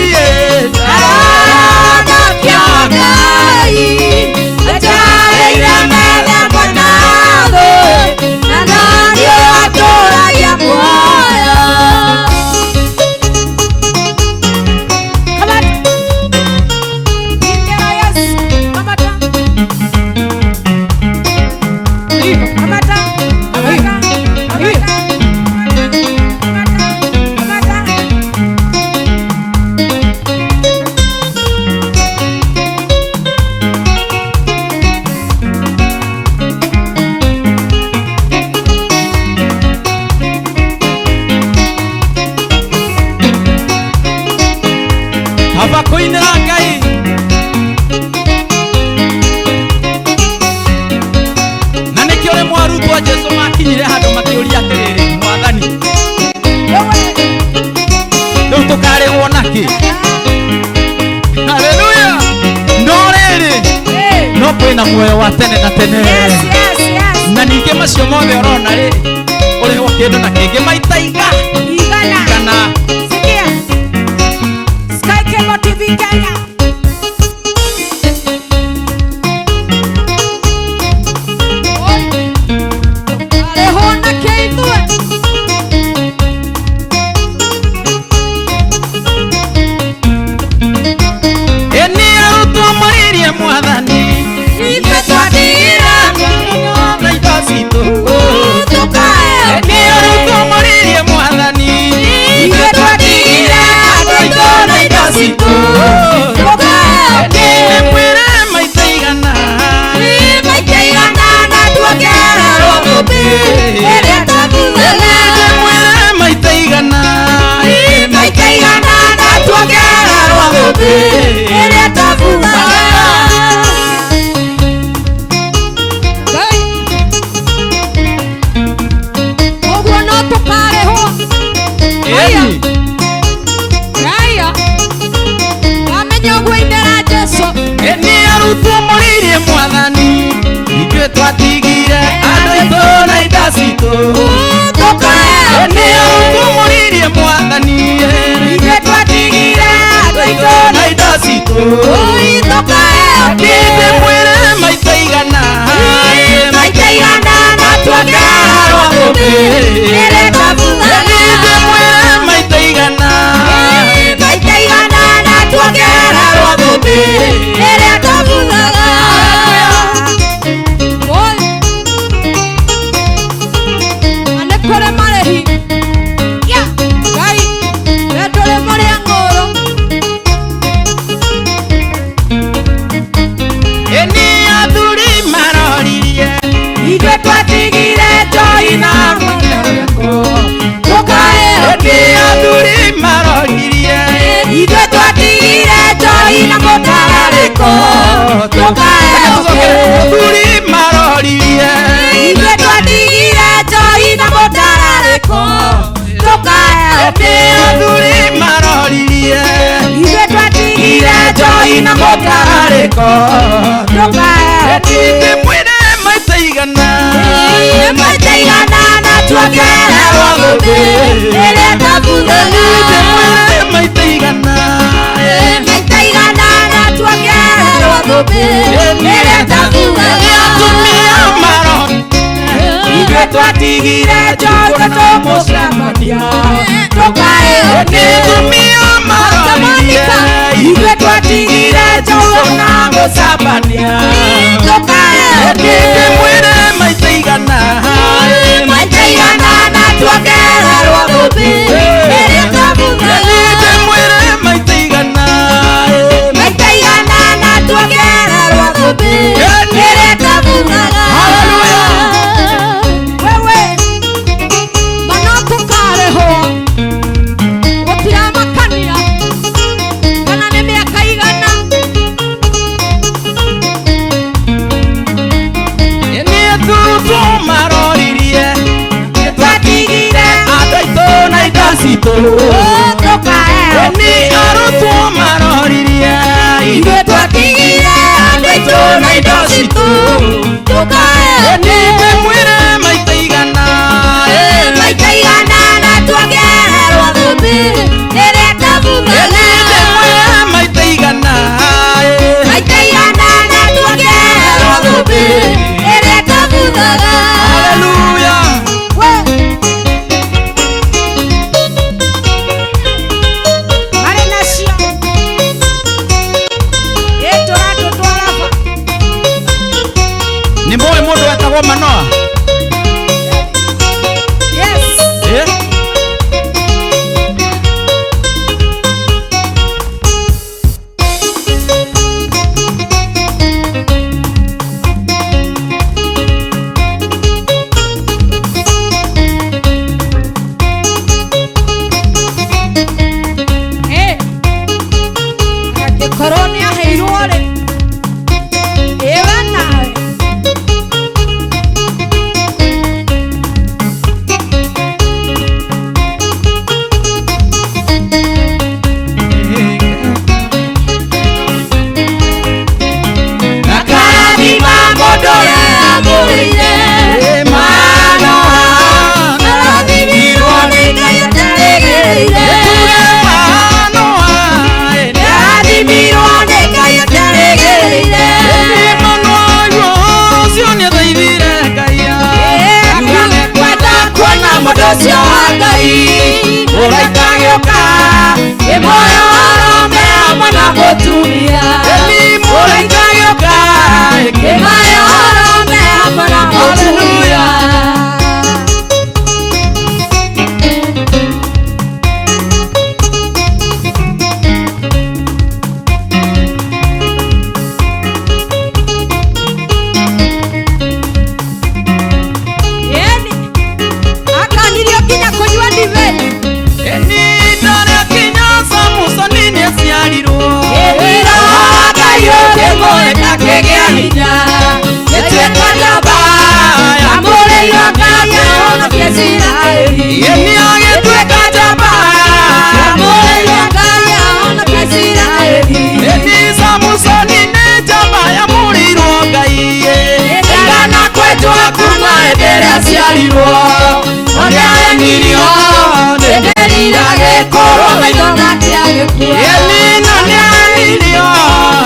Haba kũinĩra Ngai na nĩkĩo rĩmwe arutwo a Jesũ makinyire handũ makĩũria atĩrĩrĩ, Mwathani, rĩu tũkarĩhwo nakĩ? Haleluya! No rĩrĩ, no kwĩna muoyo wa tene na tene. Na ningĩ macio mothe ũrona rĩ, ũrĩhwo kĩndũ na kĩngĩ maita igana. Sikia. Sky Cable TV Kenya. Arĩhwo na kĩ ithuĩ? Ĩni arutwo moririe Mwathani, Ithuĩ twatigire na indo citũ. tũkae Ĩni arutwo moririe Mwathani, Ithuĩ twatigire andũ aitũ na indo citũ tũkae Ndĩmwĩre maita igana, maita igana na tuongererwo thũmbĩ ĩrĩa twabuthaga. Ndĩmwĩre maita igana, Maita igana na tuongererwo thũmbĩ ĩrĩa twabuthaga. Ngai. Ũguo no tũkarĩhwo. Ĩni. Aya. Wamenya ũguo inĩra Jesũ. Ĩni arutwo moririe Mwathani, ithuĩ twatigire andũ aitũ na indo citũ. Tũkae Ĩni arutwo moririe Mwathani, Ithuĩ twatigire andũ aitũ na indo citũ. tũkae Ndĩmwĩre maita igana, maita igana na tuongererwo thũmbĩ ĩrĩa twabuthaga. Ndĩmwĩre maita igana, Maita igana na tuongererwo thũmbĩ ĩrĩa twabuthaga. Oi. Na nĩ kũrĩ marĩhi. Ya, Ngai, we ndũrĩ mũrĩa ng'ũũrũ. Ĩni athuri maroririe, Ithuĩ twatigire njohi na mũtararĩko tũkae Ĩni athuri maroririe, Ithuĩ twatigire njohi na mũtararĩko tũkae athuri maroririe, Ithuĩ twatigire njohi na mũtararĩko tũkae Ĩni athuri maroririe, Ithuĩ twatigire njohi na mũtararĩko tũkae Ndĩmwĩre maita igana, maita igana na tuongererwo thũmbĩ ĩrĩa twabuthaga. Ndĩmwĩre maita igana, Maita igana na tuongererwo thũmbĩ ĩrĩa twabuthaga. Atumia maroririe, Ithuĩ twatigire njohi tũmũcemania tũkae Atumia maroririe, Ithuĩ twatigire njohi na gũcambania. Tũkae Ndĩmwĩre maita igana, maita igana na tuongererwo citũ Eni arutwo maroririe Ithuĩ twatigire andũ aitũ na indo citũ Eni ndĩmwĩre maita igana Maita igana na tuongererwo thũmbĩ ĩrĩa ĩtabuthaga. Eni ndĩmwĩre maita igana Maita igana na tuongererwo thũmbĩ ĩrĩa ĩtabuthaga. Hallelujah. Marĩ nacio ĩtũratũtwaraba. Nĩ mũĩ mũndũ wetagwo Manoa? Yes. Eh? Eh. Angĩkorwo nĩ aheirwo rĩ, ĩwe nawe. Akarathima mũndũ ũrĩa amũrĩire. Manoa arathimirwo nĩ Ngai aterĩgĩrĩire. Arathimirwo nĩ Ngai aterĩgĩrĩire. Ũcio nĩathaithire Ngai. Kwenda kuona mũndũ ũcio wa Ngai ũraika agĩũka ĩmoyo arũme hamwe na mũtumia. Ũraika agĩũka ĩmoyo arũme hamwe na mũtumia. Ĩni akanirio nginya kũnyua ndibei. Eni ndarĩakinya Samusoni nĩaciarirwo. Roho wa Ngai ũkĩmũrĩka akĩgĩa hinya gĩtuĩka njamba yamũrĩirwo Ngai ahonokie Isiraeli. Eni agĩtuĩka njamba yamũrĩirwo Ngai ahonokie Isiraeli. Eni Samusoni nĩ njamba yamũrĩirwo Ngai. Ndaigana kwenjwo kuma hĩndĩ ĩrĩa aciarirwo no nĩahenirio nĩndĩrire agĩkũrwo maitho make agĩkua. Eni na nĩahenirio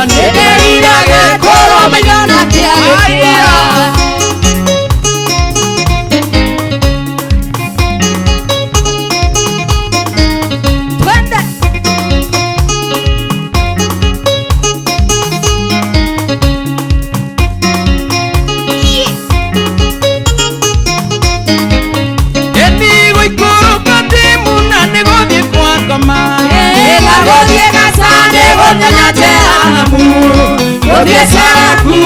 Nĩndĩrire agĩkũrwo maitho make agĩkua. Twende. Eni gũikũrũka Timuna nĩgũthiĩ kwa ngoma. Gũthiĩ Gaza nĩgũtenya Jehanamu, gũthiĩ Saraku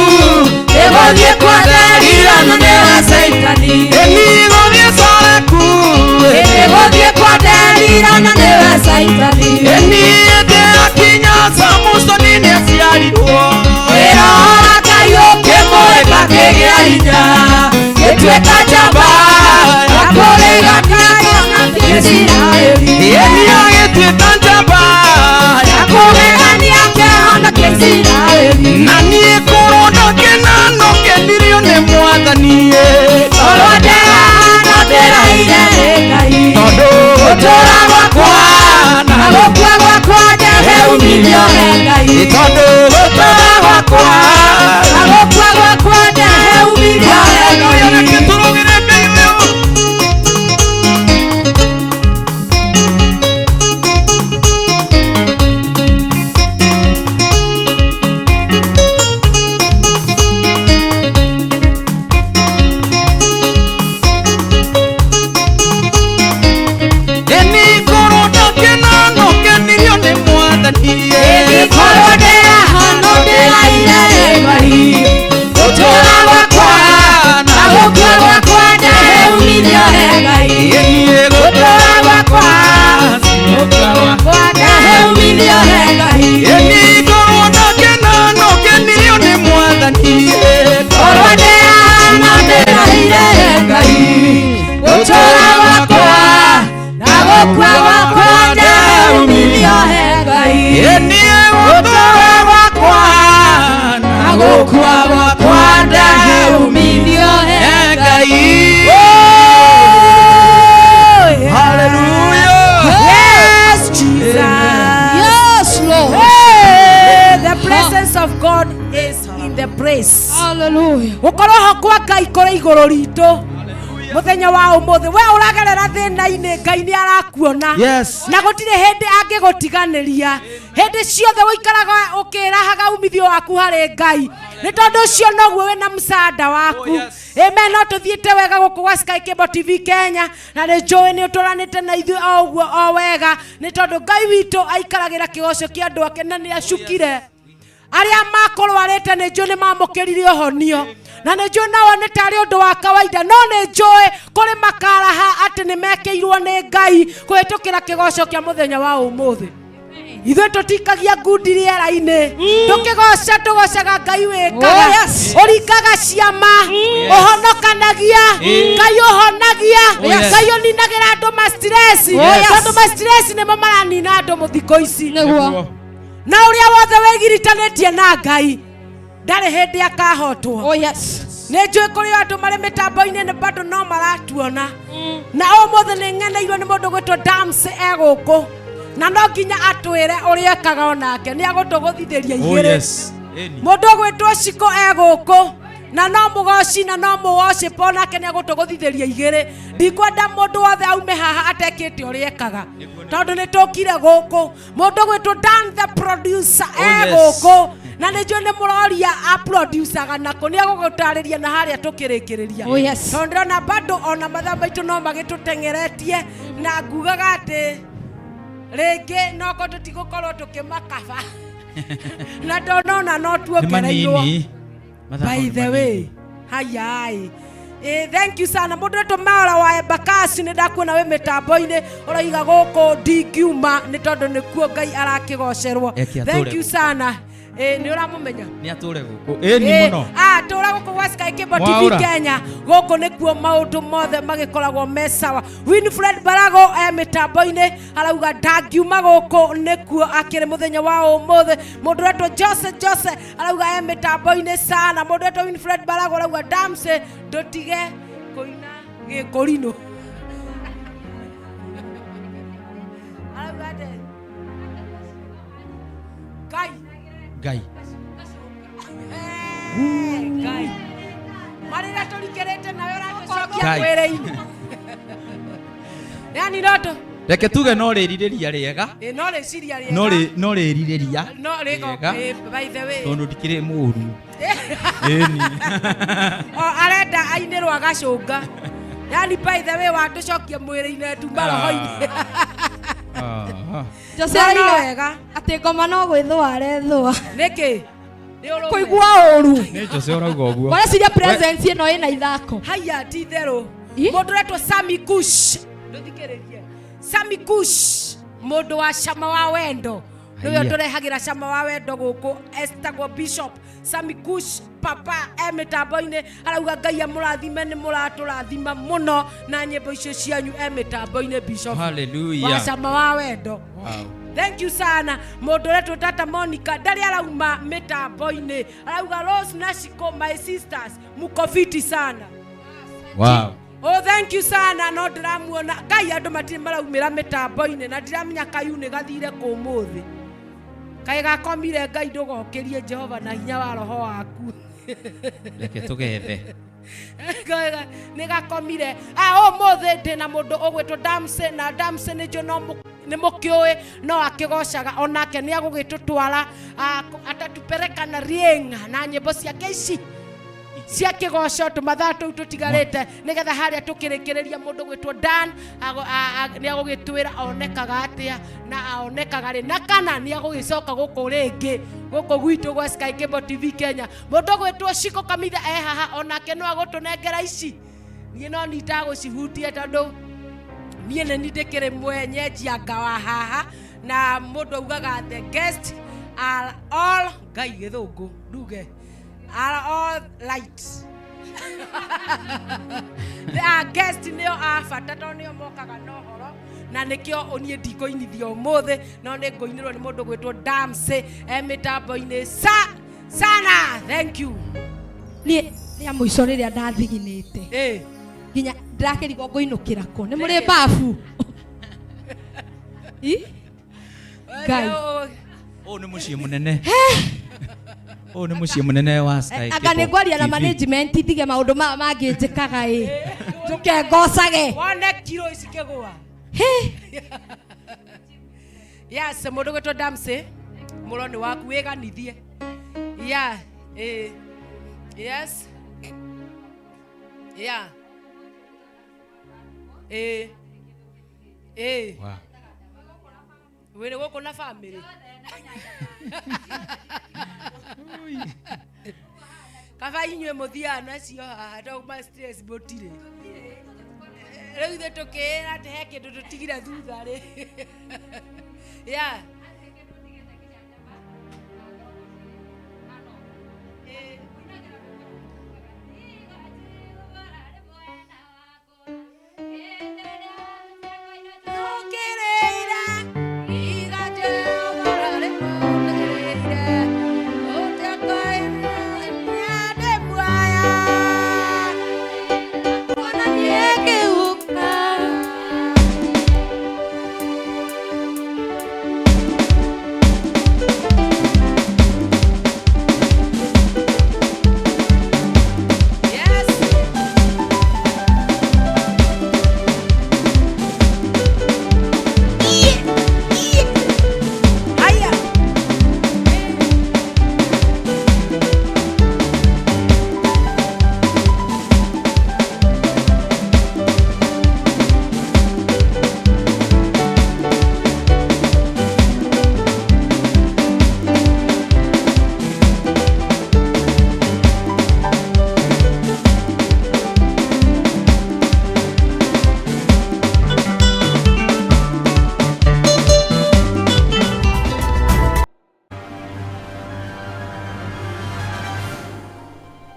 nĩgũthiĩ kwa Delila na nĩwe Saitani. Eni gũthiĩ Soreku Nĩgũthiĩ kwa Delila na nĩwe Saitani. Eni hĩndĩ akinya Samusoni nĩaciarirwo. Roho wa Ngai ũkĩmũrĩka akĩgĩa hinya gĩtuĩka njamba yakũrĩga Ngai ahonokie Isiraeli. Eni agĩtuĩka njamba Yakũgegania akĩhonokia Isiraeli. Na niĩ korwo ndakena no kenirio nĩ Mwathani. Korwo ndĩrahana ndĩraire nĩ Ngai. Tondũ Gũtũũra gwakwa na gũkua gwakwa ndehe umithio he Ngai. Tondũ Gũtũũra gwakwa na gũkua gwakwa ndehe umithio he Ngai. Reke tũrũgĩre Ngai ũyũ. Eni korwo ndakena no kenirio nĩ Mwathani. Korwo ndĩrahana Gũkua gwakwa ndahe umithio he Ngai. Niĩ gũtũũra gwakwa na gũkua gwakwa ndahe umithio he Ngai. Hallelujah. Yes, Jesus. Yes, Lord. Hey, the presence of God is in the place. Hallelujah. Gũkorwo ho kwa Ngai kũrĩ igũrũ ritũ mũthenya wa ũmũthĩ we ũragerera thĩna-inĩ Ngai nĩ arakuona. Yes. Na gũtirĩ hĩndĩ angĩgũtiganĩria. Hĩndĩ ciothe ũikaraga ũkĩrahaga umithio waku harĩ Ngai, nĩ tondũ ũcio noguo wĩna msaada waku. Amen. No tũthiĩte wega gũkũ gwa Sky Cable TV Kenya, na nĩ njũĩ nĩ ũtũranĩte na ithuĩ o ũguo o wega, nĩ tondũ Ngai witũ aikaragĩra kĩgoco kĩa andũ ake na nĩ acukire arĩa makũrwarĩte. Nĩ njũĩ nĩ mamũkĩrire ũhonio, na nĩ njũĩ nao nĩ tarĩ ũndũ wa kawaida, no nĩ njũĩ kũrĩ makaraha atĩ nĩ mekĩirwo nĩ Ngai kũhĩtũkĩra kĩgoco kĩa mũthenya wa ũmũthĩ. Ithuĩ tũtikagia ngundi rĩera-inĩ, tũkĩgoca tũgocaga Ngai wĩkaga. Oh, yes. Ũringaga ciama, ũhonokanagia Ngai, ũhonagia. Oh, yes. Ngai ũninagĩra andũ ma stress. Oh, yes. Tondũ ma stress nĩmo maranina andũ mũthikũ ici. Nĩguo. Na ũrĩa wothe wĩgiritanĩtie na Ngai ndarĩ hĩndĩ akahotwo. Oh, yes. Nĩ njũĩ kũrĩ andũ marĩ mĩtambo-inĩ nĩ bado no maratuona, na ũmũthĩ nĩ ng'eneirwo nĩ mũndũ gwĩtwo Dams e gũkũ, na no nginya atwĩre ũrĩa ekaga onake nĩ agũtũgũthithĩria Oh, igĩrĩ. yes. Ĩni. Mũndũ ũgwĩtwo Ciko e gũkũ, na no mũgoci na no mũworship, onake nĩ agũtũgũthithĩria igĩrĩ. Ndikwenda mũndũ wothe aume haha atekĩte ũrĩa ekaga, tondũ nĩ tũkire gũkũ. Mũndũ ũgwĩtwo Dan the producer Oh, e yes. gũkũ, na nĩ njũĩ nĩ mũroria aproducaga nako, nĩ agũgũtarĩria na harĩa tũkĩrĩkĩrĩria. Oh, yes. Tondũ ndĩrona bado ona mathaa maitũ no magĩtũteng'eretie, na ngugaga atĩ rĩngĩ noko tũtigũkorwo tũkĩmakaba, na ndonona no Nĩ tuongereirwo. manini. Mathaa By mau nĩ the way, manini. hayai. Thank you sana mũndũ wetwo Maura wa Embakasi, nĩ ndakuona wĩ mĩtambo-inĩ, ũroiga gũkũ ndingiuma nĩ tondũ nĩkuo Ngai arakĩgocerwo. Eke atũre Thank you gũkũ. sana. Nĩ ũramũmenya? Nĩ atũre gũkũ. Ĩni mũno. Tũra gũkũ gwa Sky Cable TV Mwaura. Kenya, gũkũ nĩkuo maũndũ mothe magĩkoragwo me sawa. Winfred Barago e mĩtambo-inĩ, arauga ndangiuma gũkũ nĩkuo akĩrĩ mũthenya wa ũmũthĩ. Mũndũ wetwo Jose Jose arauga e mĩtambo-inĩ sana. Mũndũ wetwo Winfred Barago arauga Damse ndũtige kũina gĩkũrinũ. Arauga atĩ Ngai. Ngai. Ngai marĩra tũrikĩrĩte nawe ũratũcokia Ngai. mwĩrĩ-inĩ, yani no tũ Reke tuge no rĩrirĩria rĩega. Ĩ, no rĩciria rĩega. No rĩrirĩria no rĩgo rĩega. ĩ, by the way, Tondũ ndikĩrĩ mũru. Ĩni. O arenda ainĩrwo agacũnga, yani by the way watũcokia mwĩrĩ-inĩ tuma roho-inĩ. Ah. Jose No, no arauga wega. atĩ ngoma no gwĩthũa arethũa. Nĩkĩ? Nĩ ũrũme. Kũigua ũru. Nĩ Jose ũrauga ũguo. Wareciria presence ĩno ĩna ithako. Haya, ti itherũ. Ĩ? Mũndũ ũretwo Sami Kush, ndũthikĩrĩrie Sami Kush, mũndũ wa cama wa wendo, nĩwe Haiya. ũtũrehagĩra cama wa wendo gũkũ, etagwo Bishop Sami Kush papa e mĩtambo-inĩ, arauga Ngai amũrathime, nĩ mũratũrathima mũno na nyĩmbo icio cianyu. E mĩtambo-inĩ Bishop wa Hallelujah. cama wa wendo. Wow. Thank you sana. Mũndũ ũretwo Tata Monica ndarĩ arauma mĩtambo-inĩ, arauga Rose na Shiko, my sisters, muko fiti sana. Wow. Oh, thank you sana. No ndĩramuona Ngai, andũ matirĩ maraumĩra mĩtambo-inĩ, na ndiramenya kayu nĩ gathire kũmũthĩ, kaĩ gakomire. Ngai ndũgokĩrie Jehova na hinya wa roho waku. Reke tũgethe. Nĩ gakomire. Ah, ũmũthĩ ndĩ na mũndũ ũgwĩtwo Damse, na Damse nĩ njũ no nĩ mũkĩũĩ no akĩgocaga, onake nĩ agũgĩtũtwara, atatupeleka na rienga na nyĩmbo ciake ici cia kĩgoco tũmathaa tũu tũtigarĩte, nĩgetha harĩa tũkĩrĩkĩrĩria mũndũ gwĩtwo Dan nĩ agũgĩtwĩra onekaga atĩa na aonekaga rĩ, na kana nĩ agũgĩcoka gũkũ rĩngĩ gũkũ gwitũ gwa Sky Cable TV Kenya. Mũndũ gwĩtwo Shiko Kamitha e haha, onake no agũtũnengera ici. Niĩ no nitagũcihutia tondũ niĩ nĩ ndĩkĩrĩ mwenyenjianga wa haha, na mũndũ augaga the guest are all Ngai gĩthũngũ nduge are all light. Guest nĩo a bata tondũ nĩo mokaga na ũhoro na nĩkĩo niĩ ndikũinithio ũmũthĩ no nĩ ngũinĩrwo nĩ mũndũ gwĩtwo Damsy e mĩtambo-inĩ sa sana. Thank you. Niĩ rĩa mũico rĩrĩa ndathiginĩte nginya ndĩrakĩrigwo ngũinũkĩra kũ nĩ mũrĩ babu. Ĩ? Ngai. Ũyũ nĩ mũciĩ mũnene, ũyũ nĩ mũciĩ mũnene wa Sky Anga nĩ Cable ngwaria na TV. management ndige maũndũ maya mangĩ njĩkaga ĩ njũke ngocage. Wone kiro ici kĩgũa. Yes, mũndũ gwĩtwo Damsy, mũro nĩ waku, wĩganithie. Yeah, eh. Yes, yeah, eh, eh. Wow. Wĩrĩ gũkũ na bamĩrĩ kaba inyuĩ mũthiaga nacio haha to ma stress mũtirĩ. Rĩu ithuĩ tũkĩĩra atĩ he kĩndũ tũtigire thutha rĩ. Yeah. Haya.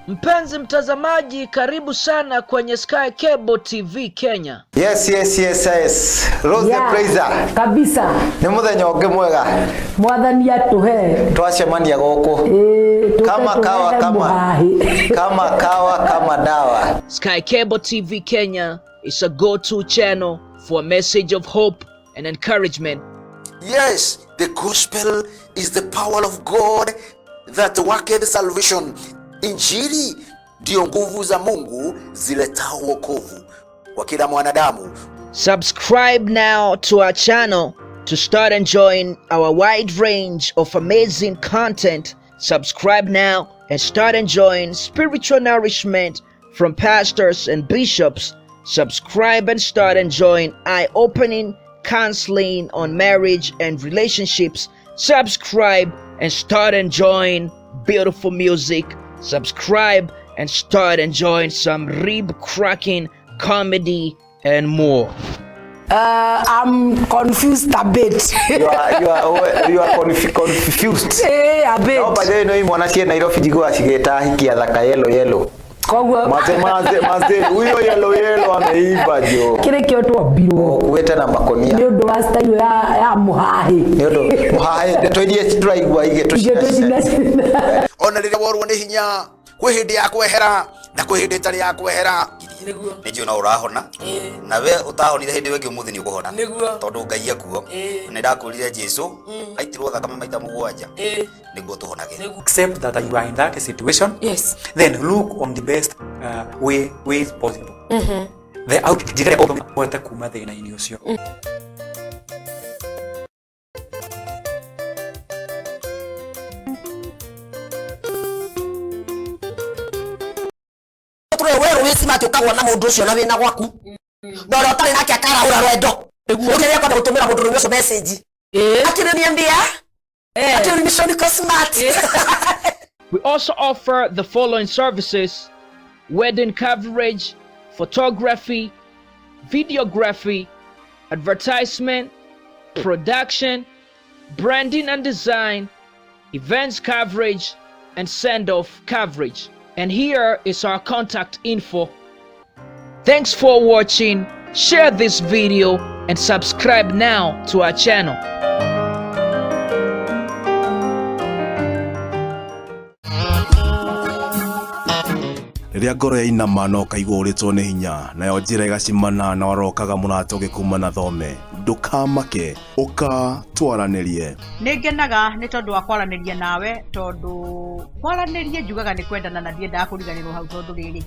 Mpenzi mtazamaji, karibu sana kwenye Sky Cable TV Kenya. Yes, yes, yes, yes. Rose Yeah, the Praiser. Kabisa. Nĩ mũthenya ũngĩ mwega. Mwathani atũhe. Twacemania gũkũ. Kama kawa kama kama kawa kama dawa. Sky Cable TV Kenya is a go-to channel for a message of hope and encouragement. Yes, the gospel is the power of God that worketh salvation. Injili ndiyo nguvu za Mungu ziletao wokovu kwa kila mwanadamu. Subscribe now to our channel to start enjoying our wide range of amazing content. Subscribe now and start enjoying spiritual nourishment from pastors and bishops. Subscribe and start enjoying eye opening counseling on marriage and relationships. Subscribe and start enjoying beautiful music. Subscribe and start enjoying some rib cracking comedy and more. I'm confused a bit. You are confused. Eh, a bit. No, by the way, no imwana cie Nairobi njiguaga cigĩta hiki athaka yellow yellow. Koguo Maze maze maze huyo yellow yellow ameiva jo. Kĩrĩ kĩo twambirwo. Ũkuĩte na makonia. Nĩ ũndũ wa style ya mũhahi. Nĩ ũndũ mũhahi ndeto iria tũraigua igĩtũcina. Ona rĩrĩa worwo nĩ hinya, kwĩ hĩndĩ ya kwehera na kwĩ hĩndĩ ĩtarĩ ya kwehera. Nĩ njũĩ no ũrahona na we ũtahonire hĩndĩ ĩyo ĩngĩ ũmũthĩ nĩ ũkũhona Nĩguo. tondũ Ngai ekuo. Nĩ ndakwĩrire Jesu aitirwo thakame maita mũgwanja nĩguo tũhonage. Accept that you are in that situation. Yes. Then look on the best way possible. The out njĩra ĩrĩa ũhote kuma thĩna-inĩ ũcio. Tũrĩ werũ wĩ smart ũkagwa na mũndũ ũcio na wĩna gwaku na ũrĩa ũtarĩ nake akarahũra rwendo. Rĩu rĩrĩa kwenda gũtũmĩra mũndũ ũcio message akĩrĩniambia atĩ mission iko smart. We also offer the following services: wedding coverage, photography, videography, advertisement, production, branding and design, events coverage, and send off coverage. And here is our contact info. Thanks for watching. Share this video and subscribe now to our channel. Rĩrĩa ngoro yainama na ũkaigua ũrĩtwo nĩ hinya, nayo njĩra ĩgacimana na warokaga mũrata ũgĩkuma na thome, ndũkamake, ũka twaranĩrie. Nĩ ngenaga nĩ tondũ wa kwaranĩria nawe, tondũ kwaranĩria njugaga nĩ kwendana na ndiendaga kũriganĩrwo hau, tondũ rĩrĩ,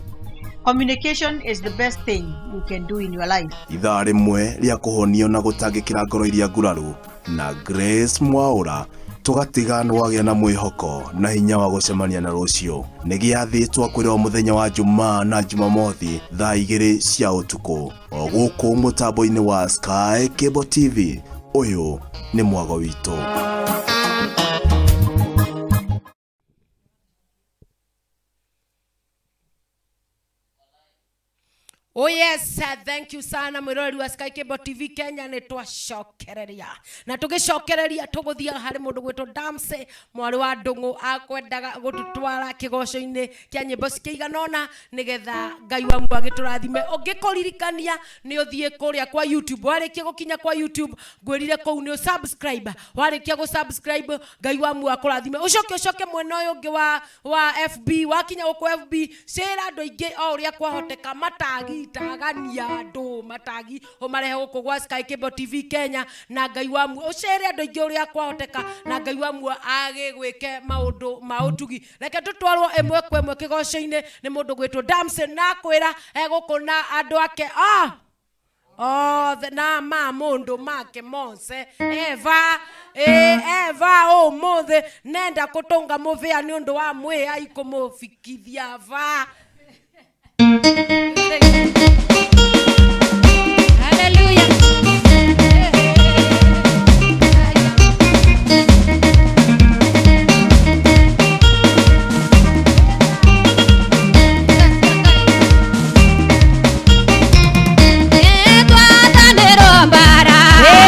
communication is the best thing you can do in your life. Ithaa rĩmwe rĩa kũhonio na gũtangĩkĩra ngoro iria nguraru na Grace Mwaũra, tũgatiga nĩ wagĩa na mwĩhoko na hinya wa gũcemania na rũciũ. Nĩ gĩathĩ twakwĩrwo mũthenya wa Jumaa na Jumamothi thaa 2 cia ũtukũ, o gũkũ mũtambo-inĩ wa Sky Cable TV. Ũyũ nĩ mwago witũ. Oh yes, thank you sana mwiroreri wa Sky Cable TV Kenya. Nĩ twacokereria na tũgĩcokereria tũgũthiaga harĩ mũndũ gwĩtwo Damse mwarĩ wa Ndũng'ũ, akwendaga gũtũtwara kĩgoco-inĩ kĩa nyĩmbo cikĩigana ũna nĩgetha Ngai wa muoyo agĩtũrathime. Ũngĩkũririkania nĩ ũthiĩ kũrĩa kwa YouTube, warĩkia gũkinya kwa YouTube ngwĩrire kũu nĩ ũsubscribe, warĩkia gũsubscribe Ngai wa muoyo akũrathime. Ũcoke ũcoke mwena ũyũ ũngĩ wa FB, wakinya gũkũ FB cĩra andũ aingĩ o ũrĩa kwahoteka, matagi tagania andũ matagi ũmarehe gũkũ gwa Sky Cable TV Kenya, na Ngai wa muoyo ũcere andũ aingĩ ũrĩa kwahoteka, na Ngai wa muoyo agĩgwĩke maũndũ ma ũtugi. Reke tũtwarwo ĩmwe kwa ĩmwe kĩgoco-inĩ nĩ mũndũ gwĩtwo Damson, na kwĩra egũkũ na andũ ake othe na ma mũndũ make mose eva eva ũmũthĩ nenda kũtũnga mũbĩa nĩ ũndũ wa mwĩai kũmũbikithia va. Hallelujah. Hey!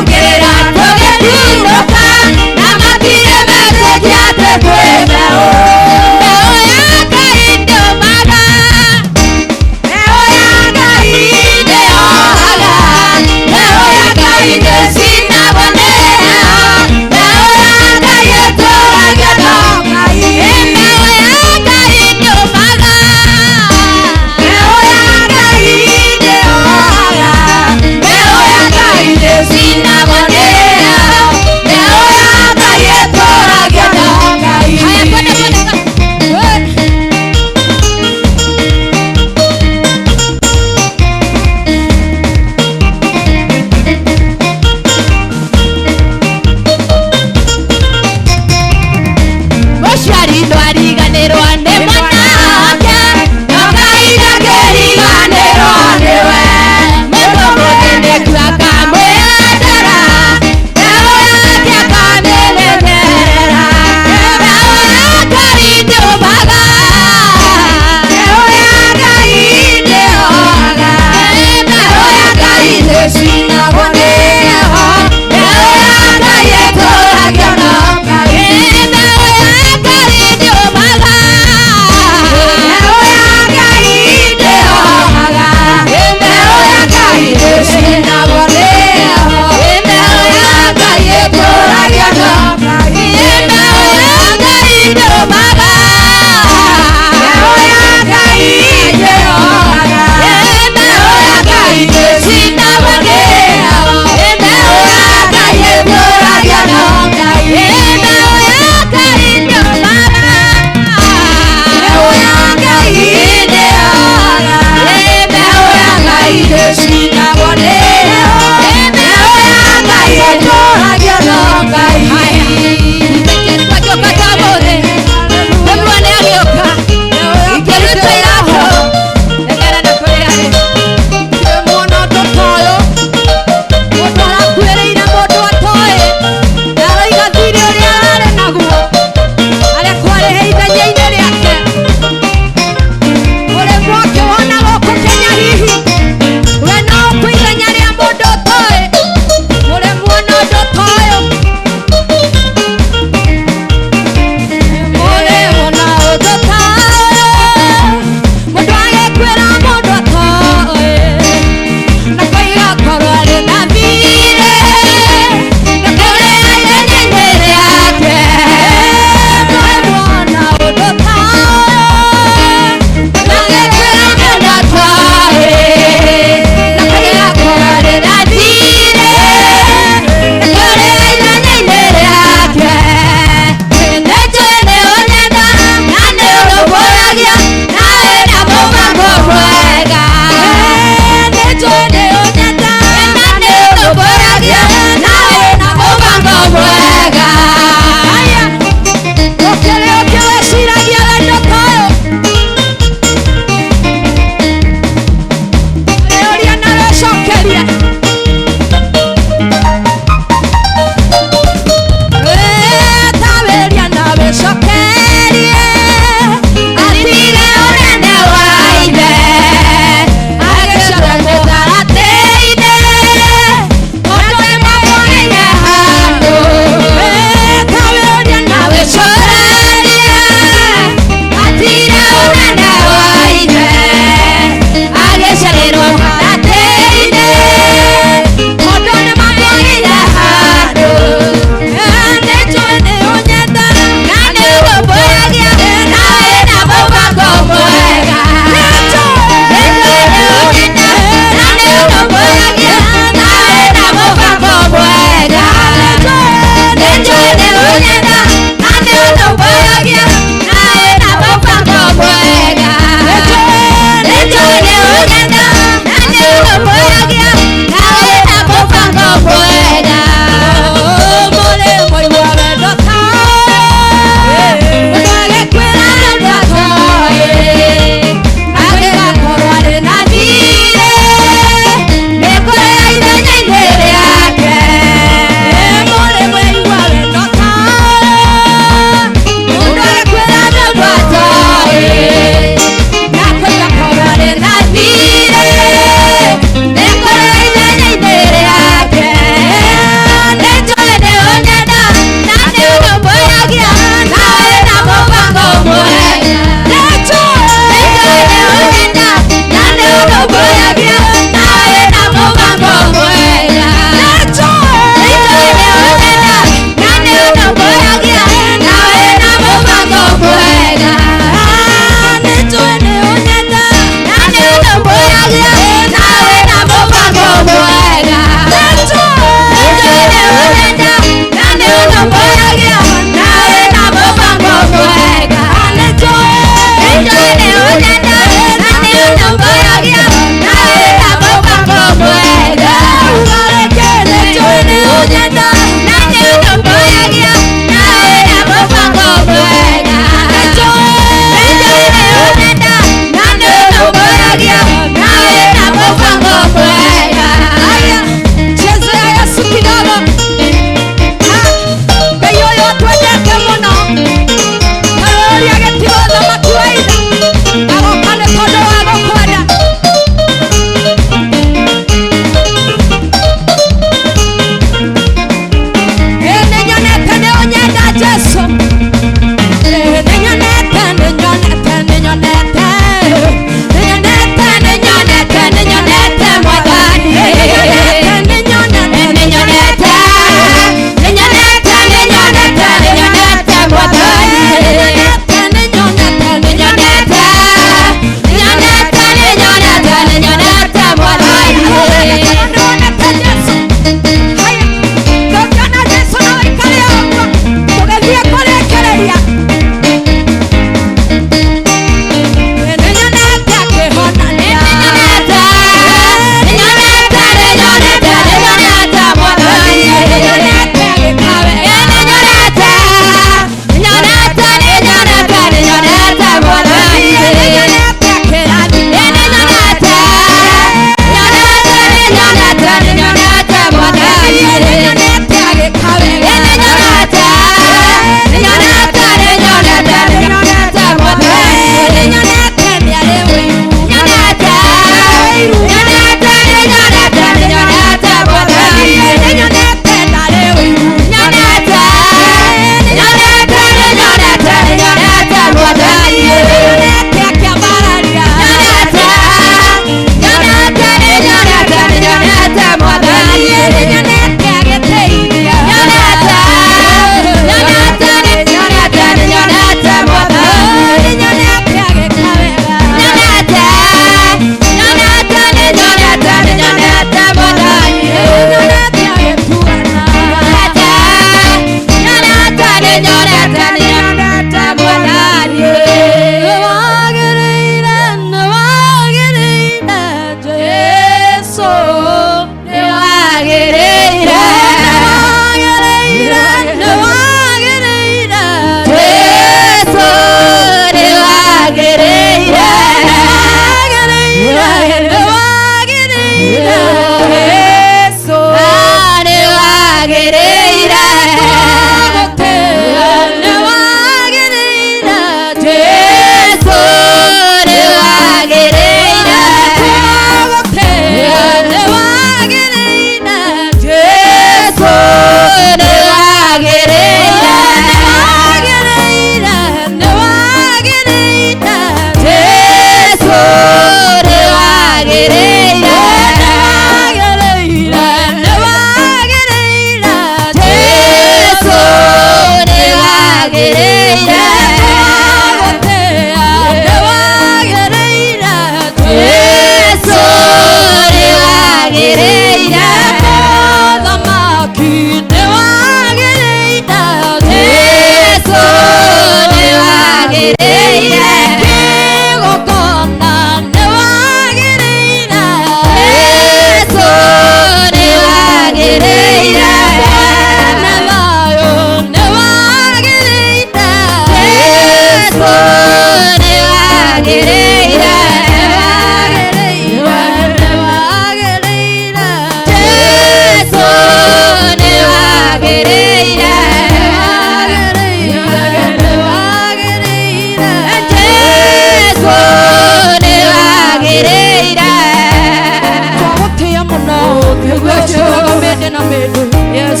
na mĩndĩ. Yes.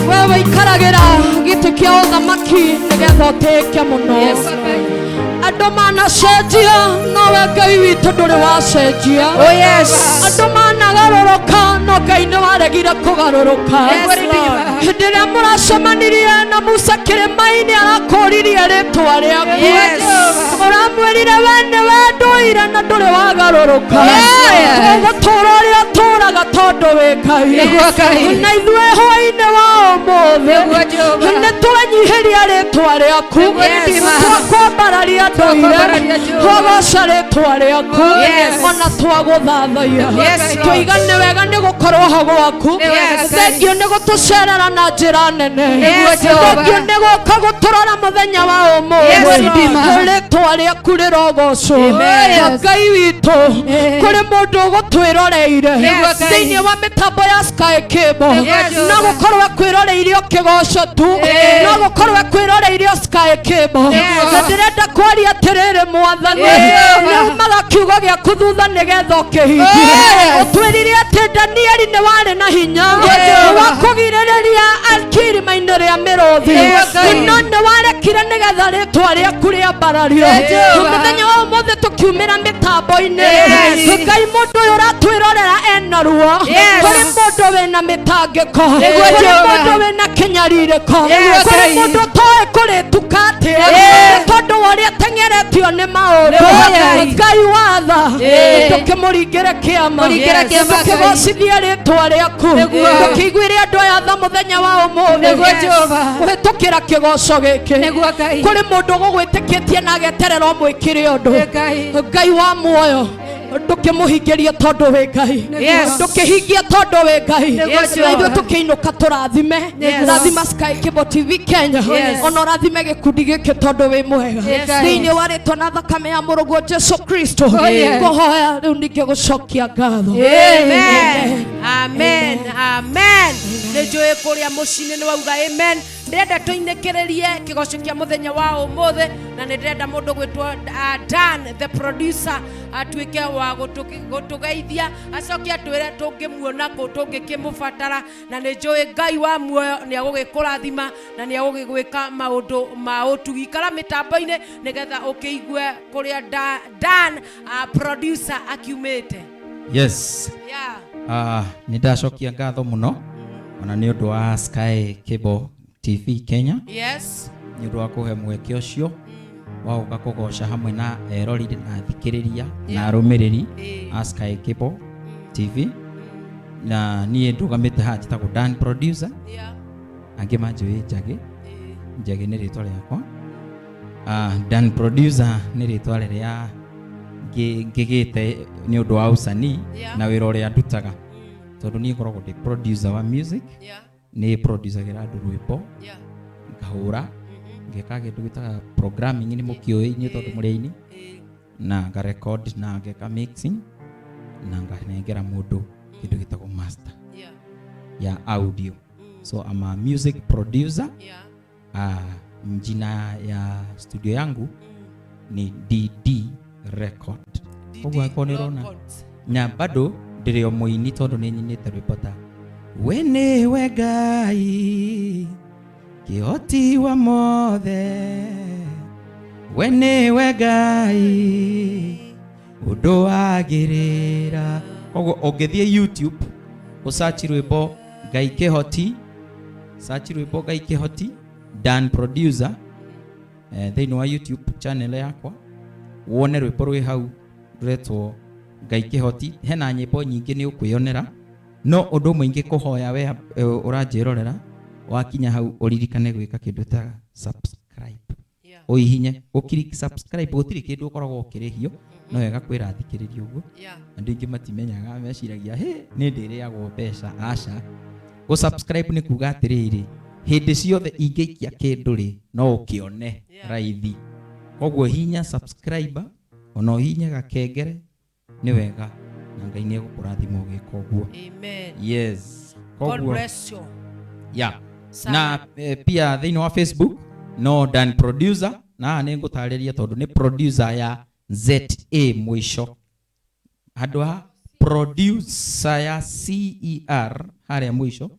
We wĩikaragĩra gĩtĩ kĩa ũthamaki nĩgetha ũtĩĩke mũno. Yes, Lord. Andũ manacenjia nowe Ngai witũ ndũrĩ wacenjia. Oh, yes. Andũ managarũrũka no Ngai nĩ waregire kũgarũrũka. Yes, Lord. Hĩndĩ ĩrĩa mũracemanirie na Musa kĩrĩma-inĩ arakũririe rĩtwa rĩaku. Yes. Ũramwĩrire we nĩwe ndũire na ndũrĩ wagarũrũka. Yes. Ũgũtũũra ũrĩa ũtũũraga tondũ wĩ Ngai. Nĩguo Ngai. Na ithuĩ hwaĩ-inĩ wa ũmũthĩ Nĩguo Jehova. nĩ twenyihĩria rĩtwa rĩaku. Yes. Twakwambararia ndũire. Twakwambararia Jehova. Twagoca rĩtwa rĩaku. Yes. Ona twagũthathaiya. Yes, Lord. Twoiga nĩ wega nĩ gũkorwo ho gwaku. Yes. Thengiũ nĩ gũtũcerera na njĩra nene. Nĩguo Jehova. Thengiũ nĩ gũka gũtũrora mũthenya wa ũmũthĩ. Yes, Lord. Rĩtwa rĩaku rĩrogocwo. Amen. Ngai witũ kũrĩ mũndũ ũgũtwĩroreire Yes. thĩinĩ wa mĩtambo ya Sky Cable. Yes. No gũkorwo akwĩroreire ũkĩgoco tu, no gũkorwo akwĩroreire o Sky Cable. Yes. Na ndĩrenda kwaria atĩrĩrĩ mwathani, Yes. nĩ umaga kiugo gĩaku thutha nĩgetha ũkĩhingie. Yes. Ũtwĩrire atĩ Danieli nĩ warĩ na hinya Yes. wa kũgirĩrĩria kĩrima-inĩ rĩa mĩrũthi, Yes. no nĩ warekire nĩgetha rĩtwa rĩaku rĩambarario. Yes. Mũthenya wa ũmũthĩ tũkiumĩra mĩtambo-inĩ, Yes. Ngai mũndũ ũyũ ũratwĩrorera ena ruo. Yes. Kũrĩ mũndũ wĩna mĩtangĩko, Nĩguo kũrĩ Jehova. mũndũ wĩna kĩnyarirĩko, Yes. kũrĩ mũndũ ũtoĩ kũrĩtuka atĩa Yes. nĩ tondũ wa ũrĩa ateng'eretio nĩ maũndũ. Nĩguo Ngai. Ngai watha Yes. ndũkĩmũringĩre kĩama, Mũringĩre kĩama, Ngai. ndũkĩgocithie rĩtwa rĩaku, Nĩguo. ndũkĩiguĩre andũ aya tha mũthenya wa ũmũthĩ. Nĩguo Jehova. Kũhĩtũkĩra kĩgoco gĩkĩ, Nĩguo Ngai. kũrĩ mũndũ ũgũgwĩtĩkĩtie na ageterera ũmwĩkĩre ũndũ. Ngai. Ngai wa muoyo ndũkĩmũhingĩrie tondũ wĩ Ngai. Yes. Ndũkĩhingie tondũ wĩ Ngai. Nĩguo Na ithuĩ Jehova. tũkĩinũka tũrathime. Yes. Rathima Sky Cable TV Kenya. Yes. Ona ũrathime gĩkundi gĩkĩ tondũ wĩ mwega. Yes. Thĩinĩ wa rĩtwa na thakame ya mũrũguo Jesu Kristo, Oh, yes. ngũhoya rĩu ningĩ gũcokia ngatho. Amen. Amen. Amen. Nĩ njũĩ kũrĩa mũciĩ-inĩ nĩ wauga amen. Ndĩrenda tũinĩkĩrĩrie kĩgoco kĩa mũthenya wa ũmũthĩ na nĩ ndĩrenda mũndũ gwĩtwo Dan the producer atuĩke wa gũtũgeithia acoke atwĩre tũngĩmuona kũ tũngĩkĩmũbatara, na nĩ njũĩ Ngai wa muoyo nĩ agũgĩkũrathima na nĩ agũgĩgwĩka maũndũ ma ũtugi. Ikara mĩtambo-inĩ nĩgetha ũkĩigue kũrĩa Dan producer akiumĩte. Yes. Yeah. Nĩ ndacokia ngatho mũno ona nĩ ũndũ wa Sky Cable TV Kenya. Yes. Nĩ ũndũ wa kũhe mweke ũcio wa gũka kũgoca hamwe na erori na athikĩrĩria na arũmĩrĩri a Sky Cable TV. Na niĩ ndũgamĩte haha njĩtagwo Dan producer. Yeah. Angĩ manjũĩ Njagĩ. Njagĩ nĩ rĩtwa rĩakwa. Dan producer nĩ rĩtwa rĩrĩa ngĩgĩte nĩ ũndũ wa usanii Yeah. na wĩra ũrĩa ndutaga, tondũ niĩ ngoragwo ndĩ producer wa music. Yeah. Nĩ producagĩra andũ rwĩmbo, Yeah. ngahũra, ngeka kĩndũ gĩtaga programming, nĩ mũkĩũĩ inyuĩ tondũ mũrĩ aini, na ngarecord na ngeka mixing na nganengera mũndũ kĩndũ gĩtagwo master Yeah. ya audio. So I'm a music producer. Yeah. Jina ya studio yangu ni DD Record. Koguo akorwo nĩ ũrona Records. na bado ndĩrĩ o mũini tondũ nĩ nyinĩte rwĩmbo ta we nĩwe Ngai kĩhoti wa mothe, we nĩwe Ngai ũndũ wagĩrĩra. Koguo ũngĩthiĩ YouTube ũsearch rwĩmbo Ngai kĩhoti, search rwĩmbo Ngai kĩhoti Dan producer, thĩinĩ wa YouTube channel yakwa wone rwĩmbo rwĩ hau rũretwo Ngai kĩhoti. Hena nyĩmbo nyingĩ nĩ ũkwĩyonera, no ũndũ ũmwe ingĩkũhoya we ũranjĩrorera wakinya hau ũririkane gwĩka kĩndũ ta subscribe. Yeah. Ũhihinye ũkiri subscribe, gũtirĩ kĩndũ ũkoragwo ũkĩrĩhio, no wega kwĩra athikĩrĩria ũguo. Yeah. Andũ aingĩ matimenyaga, meciragia hĩ nĩ ndĩrĩagwo mbeca. Aca, gũ subscribe nĩ kuga atĩrĩrĩ, hĩndĩ ciothe ingĩikia kĩndũ rĩ no ũkĩone raithi. Koguo hinya subscribe ona ũhihinye gakengere nĩ wega, na Ngai nĩ egũkũrathima ũgĩka ũguo. Amen. Yes. God Koguo bless you. yeah. Sawa. Na pia thĩinĩ wa Facebook no Dan producer, na haha nĩ ngũtarĩria tondũ nĩ producer ya ZA mũico handũ ha Producer ya CER harĩa mũico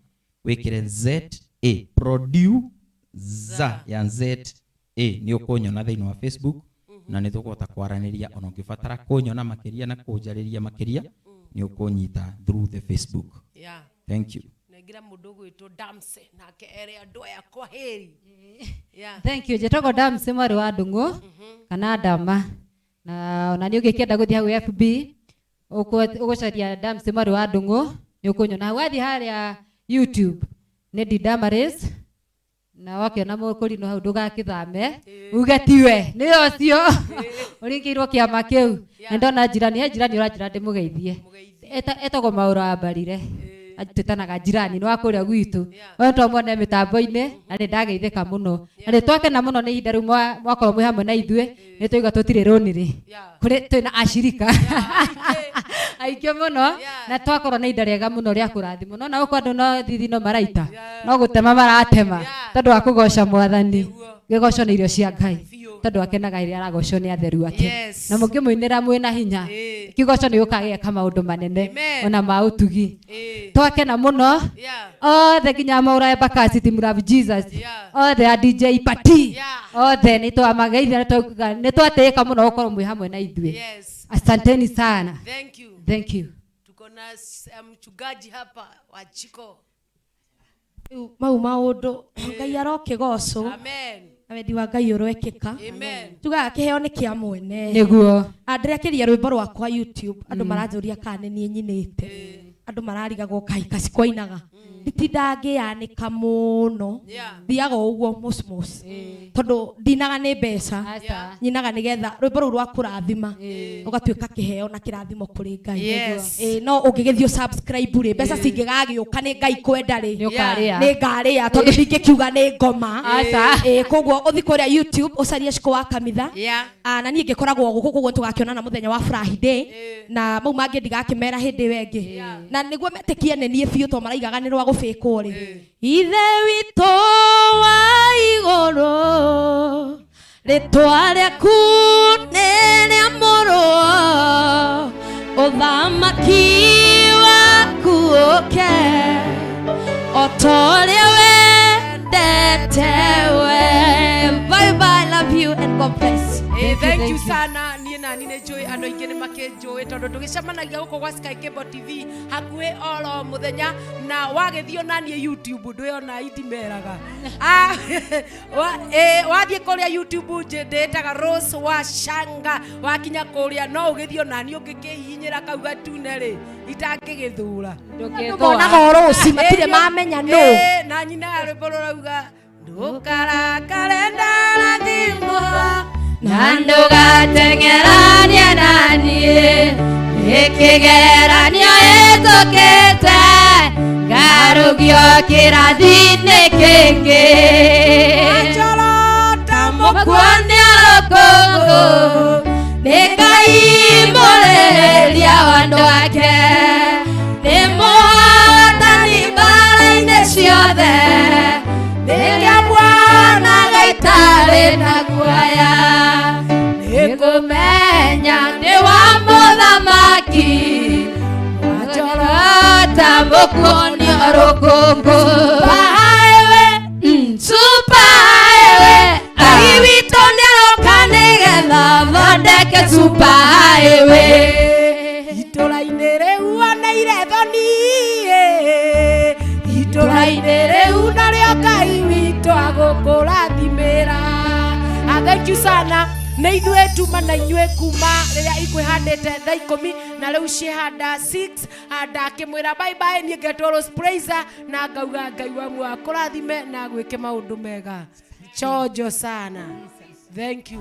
wĩkĩre ZA, producer ya ZA, nĩ ũkũnyona thĩinĩ wa Facebook na nĩ tũkũhota kwaranĩria. Ona ũngĩbatara kũnyona makĩria na kũnjarĩria makĩria, nĩ ũkũnyita through the Facebook. Thank you. Nengera mũndũ ũgwĩtwo Damse nake ere andũ aya kwa heri. Yeah. Thank you. Njĩtagwo Damsi mwarĩ wa Ndung'u kana Ndama, na ona niĩ ũngĩkĩenda gũthiĩ hau FB ũgũcaria Damsi mwarĩ wa Ndung'u nĩ ũkũnyona hau. Wathiĩ harĩa YouTube nĩ Dee Damaris, na wakĩona mũkũrinũ hau ndũgakĩthame uge tiwe nĩ ũcio ũringĩirwo kĩama kĩu. Na ndona njirani, he njirani ũranjĩra ndĩmũgeithie, etagwo Maũra wa Mbarire, twĩtanaga njirani, nĩ wa kũrĩa gwitũ. We twamwone mĩtambo-inĩ na nĩ ndageithĩka mũno na nĩ twakena mũno nĩ ihinda rĩu mwakorwo mwĩ hamwe na ithuĩ. Nĩ twaigua tũtirĩ rũnĩrĩ, kũrĩ twĩna acirika aingĩ mũno na twakorwo na ihinda rĩega mũno rĩa kũrathimwo. No na gũkũ andũ no thithino maraita, no gũtema maratema tondũ wa kũgoca Mwathani. Gĩgoco nĩ irio cia Ngai, tondũ akenaga rĩrĩa aragocwo nĩ atheru ake. Na mũngĩmũinĩra mwĩna hinya, kĩgoco nĩ gũkagĩka maũndũ manene ona ma ũtugi. Twakena mũno othe nginya Maũra Embakasi, Team Love Jesus, othe a DJ Pati, othe nĩ twamageithia, nĩ twatĩĩka mũno gũkorwo mwĩ hamwe na ithuĩ. Asanteni sana. Thank you. Thank you. Tuko na mchungaji hapa wa Chiko. Rĩu mau maũndũ Ngai arokĩgocwo. Amen. Na wendi wa Ngai ũroekĩka. Amen. Tugaga kĩheo nĩ kĩa mwene. Nĩguo. Ndĩrekĩria rwĩmbo rwakwa YouTube, andũ maranjũria kana nĩ niĩ nyinĩte, andũ mararigagwo kaĩ kacikwainaga. Nditindaga ngĩyanĩka mũno, thiaga o ũguo mos tondũ ndinaga nĩ mbeca, nyinaga nĩgetha rwĩmbo rũu rwa kũrathima rũgatuĩka kĩheo na kĩrathimo kũrĩ Ngai. No ũngĩgĩthiĩ subscribe rĩ, mbeca cingĩgagĩũka nĩ Ngai kwenda rĩ, Nĩ ũkarĩa. Nĩ ngarĩa tondũ ndingĩkiuga nĩ ngoma. Aca. Koguo ũthiĩ kũrĩa YouTube ũcarie Shiko wa Kamitha. Na niĩ ngĩkoragwo gũkũ, koguo tũgakĩonana mũthenya wa Friday na mau mangĩ ndigakĩmera hĩndĩ ĩyo ĩngĩ, na nĩguo metĩkie nĩ niĩ biũ tondũ maraigaga nĩ rwa gũbĩkwo rĩ. Ithe witũ wa igũrũ, rĩtwa rĩaku nĩ rĩamũrwo, ũthamaki waku ũke o ta ũrĩa wendete we. Bye bye, love you and God bless. Thank you sana. Niĩ nani nĩ njũĩ andũ aingĩ nĩ makĩnjũĩ tondũ tũgĩcemanagia gũkũ gwa Sky Cable TV hakuhĩ oro mũthenya, na wagĩthiĩ ona niĩ YouTube ndwĩona indimeraga. Wathiĩ kũrĩa YouTube ndĩĩtaga Rose wa Shanga, wakinya kũrĩa no ũgĩthiĩ ona niĩ ũngĩkĩhihinyĩra kau gatune rĩ, itangĩgĩthura. Andũ monaga o Rose, matirĩ mamenya nũ. Na nyinaga rwĩmbo rũrauga ndũkarakare ndarathimwo na ndũgateng'eranie na niĩ ĩkĩgeranio ĩtũkĩte ngarũgio kĩrathi-inĩ kĩngĩ. Njorota mũkuonia rũkũngũ nĩ Ngai mũrĩrĩria wa andũ ake, nĩ mũhotani mbaara-inĩ ciothe, nĩkĩo muonaga itarĩ na guoya, nĩngũmenya nĩ wa mũthamaki njorota mũkuonia rũkũngũ. Super highway, Ngai witũ nĩaroka nĩgetha athondeke super highway. Itũra-inĩ rĩu oneire thoni, itũra-inĩ rĩu narĩo Ngai witũ agũkũrathimĩra. Thank you sana. Nĩ ithuĩ tuma na inyuĩ kuma rĩrĩa ikwĩhandĩte thaa 10 na rĩu ciĩhanda 6. Ndakĩmwĩra bye bye. Niĩ ngetwo Rose Praiser na ngauga Ngai wa muoyo akũrathime na agwĩke maũndũ mega. Chojo sana. Thank you.